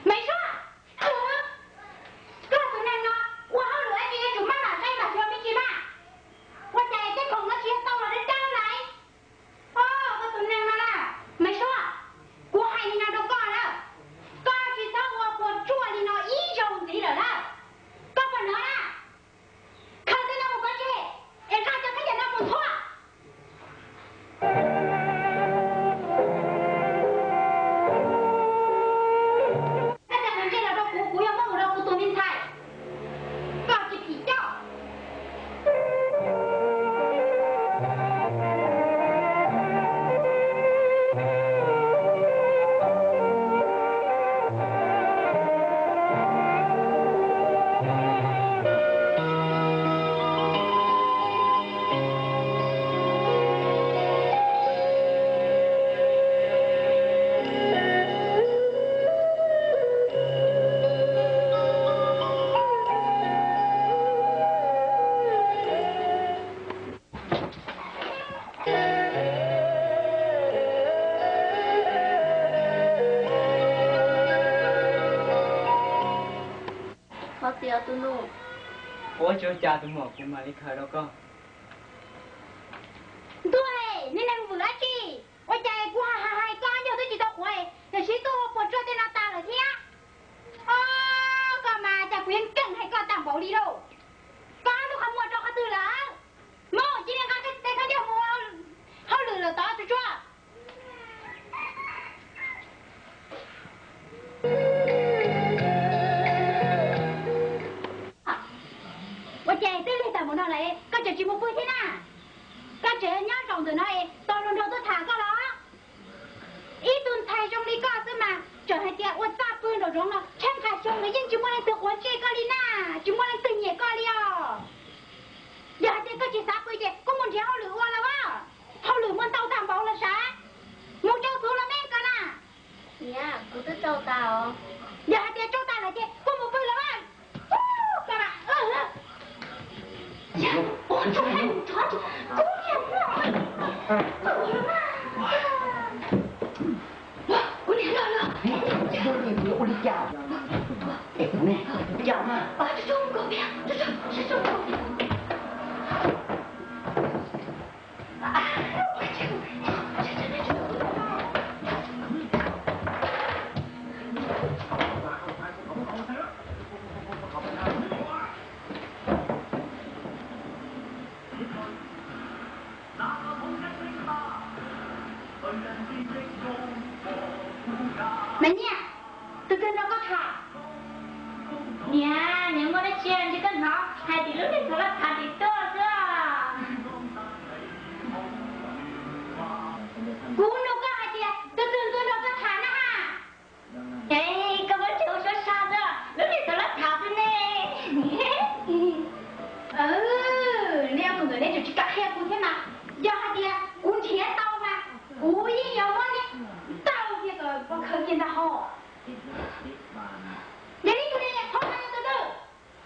Maiv Suab, koj tus neeg no ua hauj lwm dab tsi yuav tsum maj mam saib mam xyuas me ntsis mas. Ua cas tej khoom no tsis yog tau los dawb dawb lawm? Os, koj tus neeg no na, Maiv Suab, kuv hais li no rau koj na, koj tsis txhob ua puas tsuaj li no ib zaug ntxiv lawm na. Koj puas hnov na? Khaws tej no mus pov tseg, es nqa cov khaub ncaws no mus ntxhua. Koj txhob ntsia los rau kuv, kuv yuav muab mus rau kuv tus me ntxhais. Koj tsis phim coj. Thov txim os tus nus. Ua tsaug cas tus muam, kuv mam li khaws rau koj. Ntuj, nej neeg vwm dab tsi? Ua cas kuv hais hais koj ib zaug twb tsis tau qhuav, tiam sis tuaj ua puas tsuaj tej no tas lawm thiab. Os, koj mas cas kuv yeej keej hais koj tag npaum li lauj. Koj lub qhov muag rau qhov twg lawm? Mus cia li nqa tej khaub ncaws mus ua hauj lwm lawm tod tus tsua. Txawm hais tias ua txaj pw nraum zoov los tsheej nqhis xyoo los yeej tsis muaj leej twg quav ntsej koj li na, tsis muaj leej twg nyiam koj li os. Yog hais tias koj tsis xav pw ces koj mus nrhiav hauj lwm ua los as. Hauj lwm muaj ntau tag npaum los sav, mus tsau txhuv los me koj na. Niam, kuv twb tsau tas os. Yog hais tias tsau tas lawm ces koj mus pw los as. Kuv niam los lawm. Ua li cas? Es kuv ne? Cas mas? Mas Nyiaj, tus twg nrog koj tham? Niam, niam muaj dab tsi ntsis koj hnov hais tim lub niag txhua laj tham tim tuaj xwb. Kuv nug koj hais tias tus twg nrog koj tham na ha? Es koj muab tsis ua suab sab xwb, lub niag txhua laj tham xwb ne. Neb ob tug ntawd neb tseem tsis kam qhia kuv thiab mas. Yog hais tias kuv nrhiav tau mas kuv yeej yuav muab neb tau kiag kom pov khawv kiag ntag hos. Yog li tus niag hauv no yog tus twg?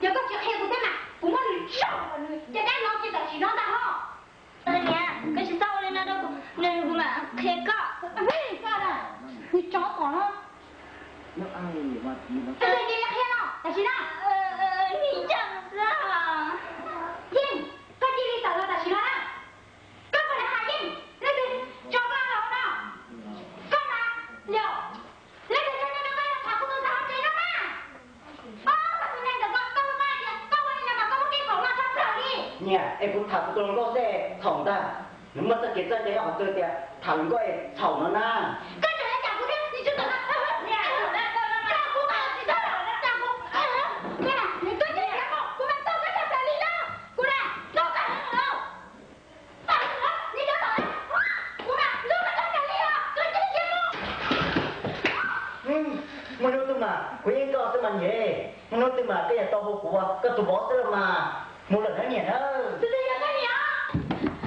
Yog koj tsis qhia kuv thiab mas kuv muab nws tso kom nws caj dab no kiag tam sim no ntag hos. Niam, koj tsis txhob ua li no rau kuv, nws kuv mam qhia koj. Koj na, nws tsov tom no. Koj twb tias yuav qhia no tam sim no. Nws ncaj xwb. Yeej, koj cia li tawm los tam sim no na. Koj puas lam hais yeej, leej twg tso koj los no? Koj mas, yog leej twg tso nej rau koj los tham kuv tus ntxhais hauv tsev no na? Ob, koj tus neeg ntawm koj, koj hu koj hais tias koj ua li no mas koj muaj kev khaum loj tshaj plaws li. Niam, es kuv tham kuv tus hluas nkauj xwb txhaum ntag. Nws muaj txoj kev txawj ntse nyob qhov twg tias tham hluas nkauj es txhaum no na. Koj tseem yuav cam kuv thiab, nws tsis txawm no. Niam, koj kuv mas tsis txawm, cam kuv. Nws twb tsis txawm, kuv mas txawj koj tshaj plaws li na. Kuv na, txawj koj heev lawm. Muaj hnub twg mas kuv yeej koj xwb mas niam, muaj hnub twg mas koj yuav tau hu kuv ua koj tus vauv xwb los mas. Mus lawm nawb niam nawb. Tus twg yog koj niam?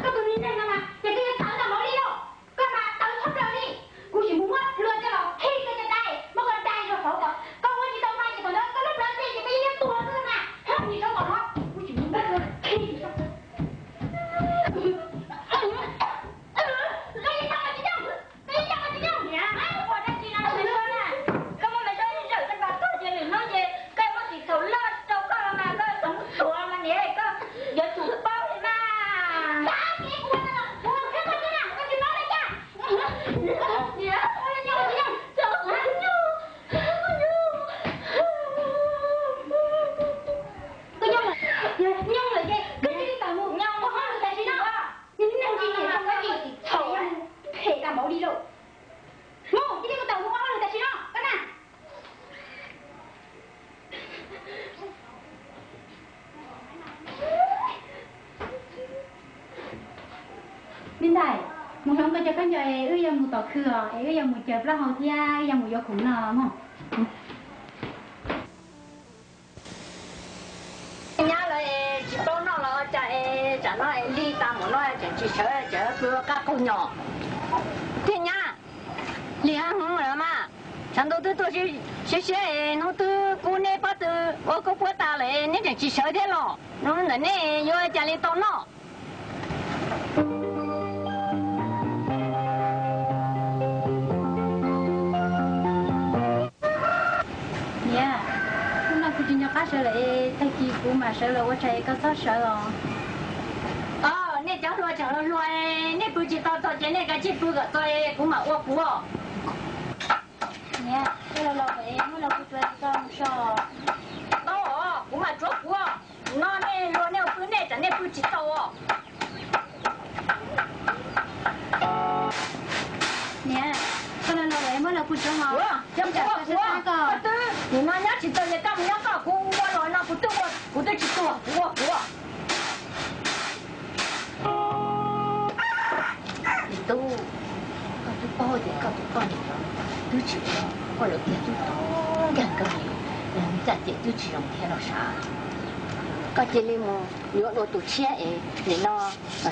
Koj tus me neeg no mas ces koj yuav tawv tag npaum li lauj. Koj mas tawv tshaj plaws li. Kuv tsis mus muab hlua coj los khi koj caj dab, muab koj dai rau saud kom koj ua tsis tau mas ces thaum ntawd koj lub plawv ntse ces koj yeej yuav tuag xwb mas. Nim saud tom no kuv tsis mus muab hlua khi. Koj yeej tau mas tsis coj. Koj yeej coj mas tsis coj. Niam, ua dab tsi no na? Koj muab me suab zawm tej npas tog ces lwm hnub ces koj muab ris txhaum loj rau koj los mas koj txhob mus tuav mas niam, koj yuav tsum paub li mas. Koj nyob lawm ces koj cia li tawm mus ua hauj lwm tam sim no. Nws neeg tsis nyiam koj, koj tsis txhaum, phem tag npaum li lauj. Mus, cia li mus tawm mus ua hauj lwm tam sim no koj na. Me ntxhais, mus hloov koj cov khaub ncaws es wb yuav mus tom khw os, es wb yuav mus caws plaub hau thiab wb yuav mus yuav khoom noj mog. Nyab lawv es tsis tau noj los cas es tsam no es lig tas mus no tseem tsis sawv, tseem pw qab qaug nyos. Thiab nyab, lig heev lawm mas, tshav ntuj twb tuaj siab siab es hnub twb kub neb pob tw ua kub puab tas lawm neb tseem tsis sawv thiab los? Hnub ntawm neb yuav cas li tau noj? Niam, hnub no kuv tsis nco qab sawv lawm es tag kis kuv mam sawv los ua tsaig es koj txhob sawv os. Os, nej cov hluas tseem hluas, nej pw tsis tau txog ces nej kav tsij pw kom txog es kuv mam ua kuv. Niam, koj los los es muab los kuv tsuav tsis tau mus so. Tau os, kuv mam tsuav kuv. No nej hluas nej ua pw nej tsam nej pw tsis tau os. Niam, koj los los es muab los kuv tsuav hos. Nim no nyob tsis tau ces koj mus nyob koj, kuv ua los no kuv twb ua kuv twb tsis tuag, kuv ua kuv. Tub, koj twb paub tias koj tus poj niam twb tsis ua, Koj lawv kiag tub tub nkag nkaus li, caj ces twb tsis zoo thiab los sav. Koj cia li mus yuav dua tus tshiab es nim no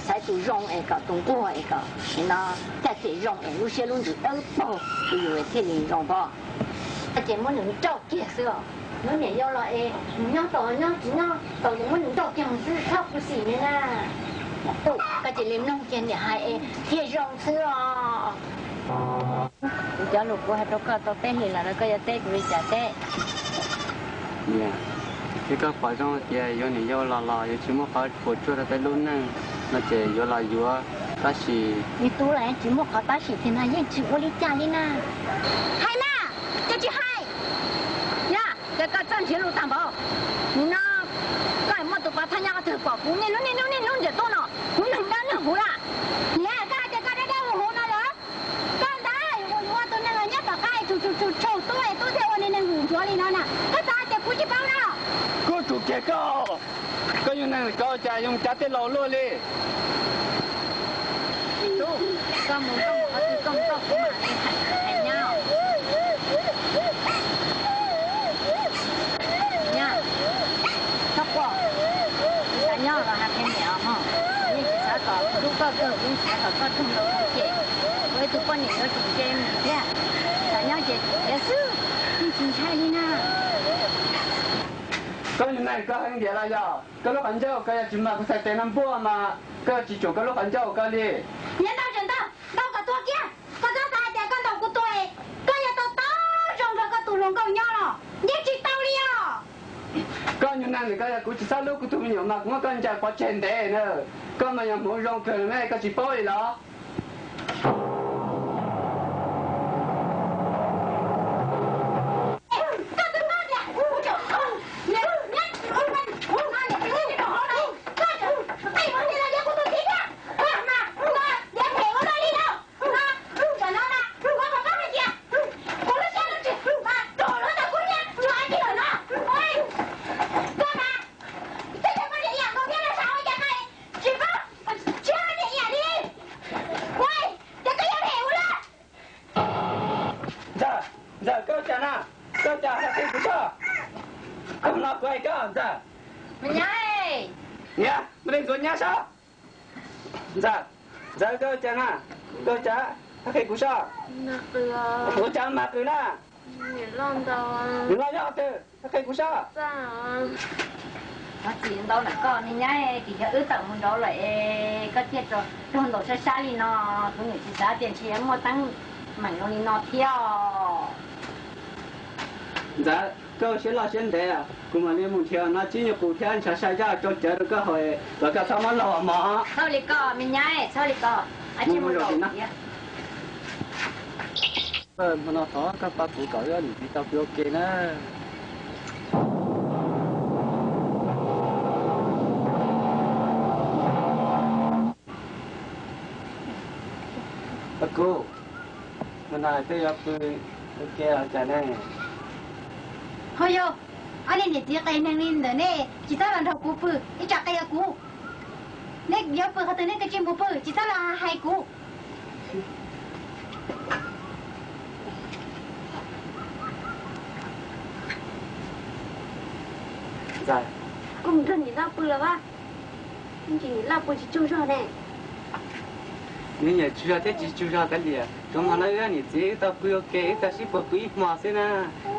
xaiv tus zoo es kom tus nquag es kom nim no caj ces zoo es lub siab lub ntsws dawb paug rau yus thiaj li zoo pom. Koj ces muab nws nrauj kiag xwb os. Lub niam yau los es nws nyob tau nyob tsis nyob tau ces muab nws nrauj kiag xwb txhob khuv xim li na. Koj cia li mloog kiag niam hais es thiaj zoo xwb os. Kuv cov lus kuv hais rau koj tau peb hlis los lawm, koj yuav teb kuv li cas teb? Niam, twb koj pom zoo tias yuav niam yau los los yuav tsis muaj qhov puas tsuaj rau peb lub neej no ces yuav los yuav, tab sis ib tug los tsis muaj qhov tab sis tiag no yeej tsis ua li cas li na. Hais mas, cas tsis hais? Yog ces koj txawj nrhiav lus tag npaum. Nim no koj muaj tus pov thawj nyob qhov twg pom kuv niaj hnub niaj hnub niaj hnub ntiam tuaj no, kuv neeg dab neeg huv lawm. Niam, koj hais tias koj dab dab huv huv no lawm. Koj ntag, yuav ua tus neeg nyob tom qab tshum tshum tshum tshum tub es tub thiaj ua neeg neeg vwm ntsuav li no na. Koj xav hais tias kuv tsis paub na? Koj tsum kiag koj, koj yog neeg koj cas yuav mus cav tej laus luaj li. Tub, koj mus koj mus qhov twg koj mus koj, kuv mam li hais nyab. Nyab, txhob quaj, tsis xav nyob los hais qhia niam os mog. Yeej tsis xav kom hlub koj kawg, yeej tsis xav kom koj raug ntaus raug cem. Ua ib tug poj niam yuav tsum nce mus thiab. Tsis xav nyob ces khiav xwb, yeej tsis ntshai li na. Koj yog neeg koj heev tiag los yog? Koj lub qhov ncauj koj yog tsis mag kuv txhais tes no npuaj mas koj tsis tsum koj lub qhov ncauj koj li. Niam, ntau tseem ntau, ntau kom tuag kiag. Koj txhob xav hais tias koj ntaus kuv tuag, koj yuav tau tau zoo nrog koj tus hluas nkauj nyob los yeej tsis tau li os. Koj yog neeg koj yog kuv tsis txhob hlub kuv tus me nyuam mas kuv muab koj ncaws pov tseg ntev na. Koj mas yog hmoov zoo kawg ne, koj tsis paub li los? Ntxawm, Ntxawm, koj ua cas na? Koj ua cas hais qhia kuv soj? Koj no kuv hais koj Ntxawm. Me nyab, niam, me leej ntxuav nyab soj. Ntxawm, Ntxawm, koj ua cas na? Koj ua cas hais qhia kuv soj? Ua cas mas qws na? Niam loj yog twg? Hais qhia kuv soj. Txhob txim ntau ntawm koj me nyab, tsis yog wb tawm mus nraud lawm es koj thiaj raug ntaus sab sab li no. Kuv niam tsis xav tias ntshe yuav muaj teeb meem zoo li no thiab. Ntxawm, koj siab loj siab ntev, kuv mam li mus nrhiav no tsib nyuag qus thiab ntshav sai zaj rau cawv rau koj haus, kom koj txhob mob laug mog. Txhob li koj me nyab, txhob li koj. Hmo no thov koj pab kuv kom wb niam txiv tau pw ua ke na. Kuv, hmo no peb yuav pw ua ke los cas ne? Ho yog, ob niag niam txiv qias neeg li ntawm nej tsis txhob los nrog kuv pw, ib tsam qias kuv. Nej yuav pw qhov twg nej kav tsij mus pw, tsis txhob los hais kuv. Kuv mus nrog niam loj pw los as, niam loj pw tsis tsaug zog ne. Nws niam tsaug zog thiab tsis tsaug zog kav liam, tsuav hmo no wb niam txiv wb tau pw ua ke, wb tau sib puag pw ib hmo xwb na,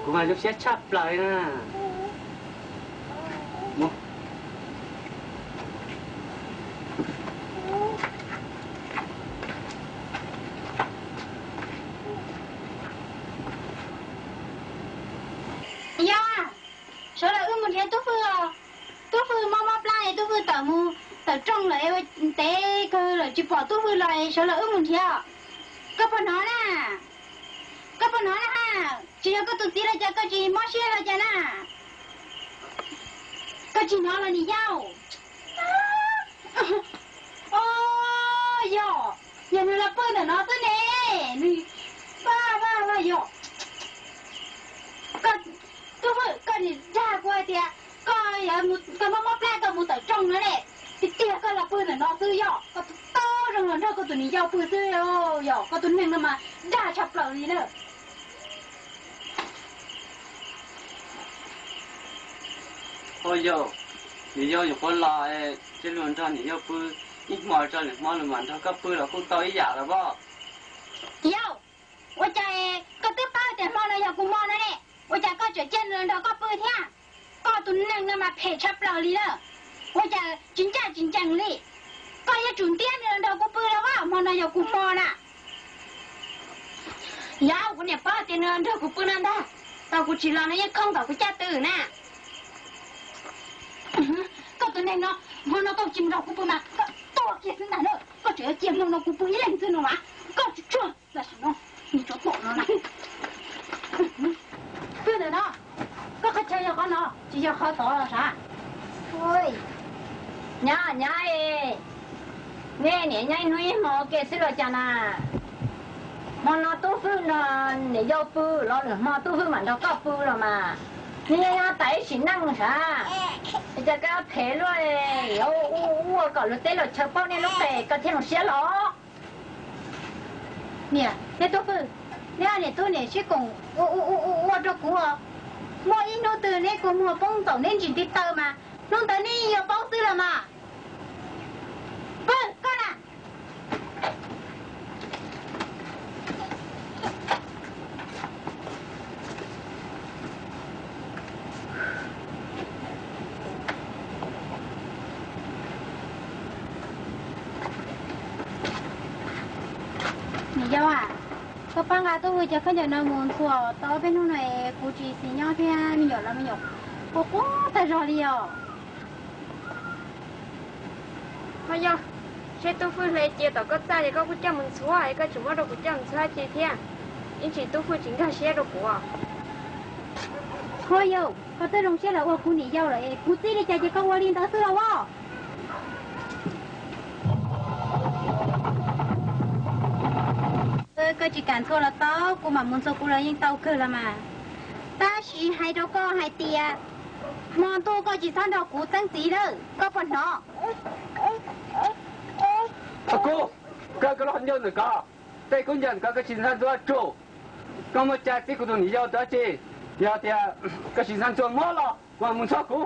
kuv mas zoo siab tshaj plaws li na. Yog, sawv daws wb mus nrhiav Tub Fwj os. Tub Fwj mob mob plab es Tub Fwj tawm mus tawm rooj lawm, ua ntev kawg lawm tsis pom Tub Fwj los, sawv daws wb mus nrhiav. Koj puas hnov na? Koj puas hnov na ha? Tsis yog koj tus txiv los cas, koj tsis mob siab los cas na? Koj tsis hnov los niam yau? O, yog, yog nws los pw ntawm no xwb ne. Nws, vaj vaj vaj, yog. Koj, Tub Fwj, koj nim dag kuv hais tias koj, koj mob mob plab koj mus tawm rooj no ne. Tiag tiag koj los pw ntawm no xwb yog, koj tau zoo los nrog koj tus niam yau pw xwb. Yog koj tus neeg no mas dag tshaj plaws li na. Au yau, niam yau nyuam qhuav los, cia luag nrog niam yau pw ib hmo, tso lwm hmo luag mam nrog koj pw los kuj tau ib yam los as. Yau, ua cas koj twb paub tias hmo no yog kuv hmo no ne, ua cas koj tseem cia nws nrog koj pw thiab? Koj tus neeg no mas phem tshaj plaws li lawm, ua cas tsis ncaj tsis ncees li. Koj yuav tsum ntiab nws nrog kuv pw los as, hmo no yog kuv hmo na. Yau, kuv niam paub tias nws nrog kuv pw no ntag, tau kuv tsis los nws yeej khooj tom kuv caj tw na. Koj tus neeg no, hmo no koj tsis nrog kuv pw mas koj tuag kiag xwb ntag na. Koj tseem yuav cia hmo no kuv pw ib leeg xwb no mas, koj tsuag tsuag tam sim no, niag tsov tom no na. Pw ntawm no, koj qhov chaw yog qhov no tsis yog qhov tod los sav? Nyab, nyab, nej niam nyob ib hnub ib hmo ua ke xwb los cas na? Hmo no Tub Fwj nrog niam yau pw los lwm hmo Tub Fwj mam nrog koj pw los mas, nej nyob nyob tas ib sim neej sav. Es cas koj phem luaj, ua kom luag teb luag chaw paub nej lub qe koj thiaj zoo siab los. Niam thiab Tub Fwj, neb niam tub niam sib koom ua rau kuv os. Muaj ib hnub twg neb kua muag poob ntxaum neb ntsis ntiv taw mas hnub ntawd neb yuav paub xwb los mas. Pw koj na. Niam yau, koj pab nqa Tub Fwj cov khaub ncaws no mus ntxhua tau ob peb hnub no es kuv tsis xis nyob thiab, me nyuam los me nyuam quaj quaj tag zog li os. Ho yog, seb Tub Fwj hle cia tom koj txaj ces koj kuj coj mus ntxhua es koj tseem muab rau kuv coj mus ntxhua cia thiab, ib tsam Tub Fwj tsis nkag siab rau kuv. Ho yau, koj twb zoo siab los ua kuv niam yau lawm es kuv txib li cas ces koj ua li ntawd xwb los as. Koj tsis kam ntxhua los tau, kuv mam mus ntxhua kuv los yeej tau kawg los mas. Tab sis hais rau koj hais tias hmo ntuj koj tsis txhob nrog kuv txeeb txiv lawm, koj puas hnov? Kub, koj, koj los ncaws ntawm ko, tej kub ncaws ntawm ko koj tsis ntxhua ntxhua tsuj. Koj muaj cai txib kuv tus niam yau dab tsi? Yog tias koj tsis ntxhua ntxhua muab los kuv mam mus ntxhua kuv.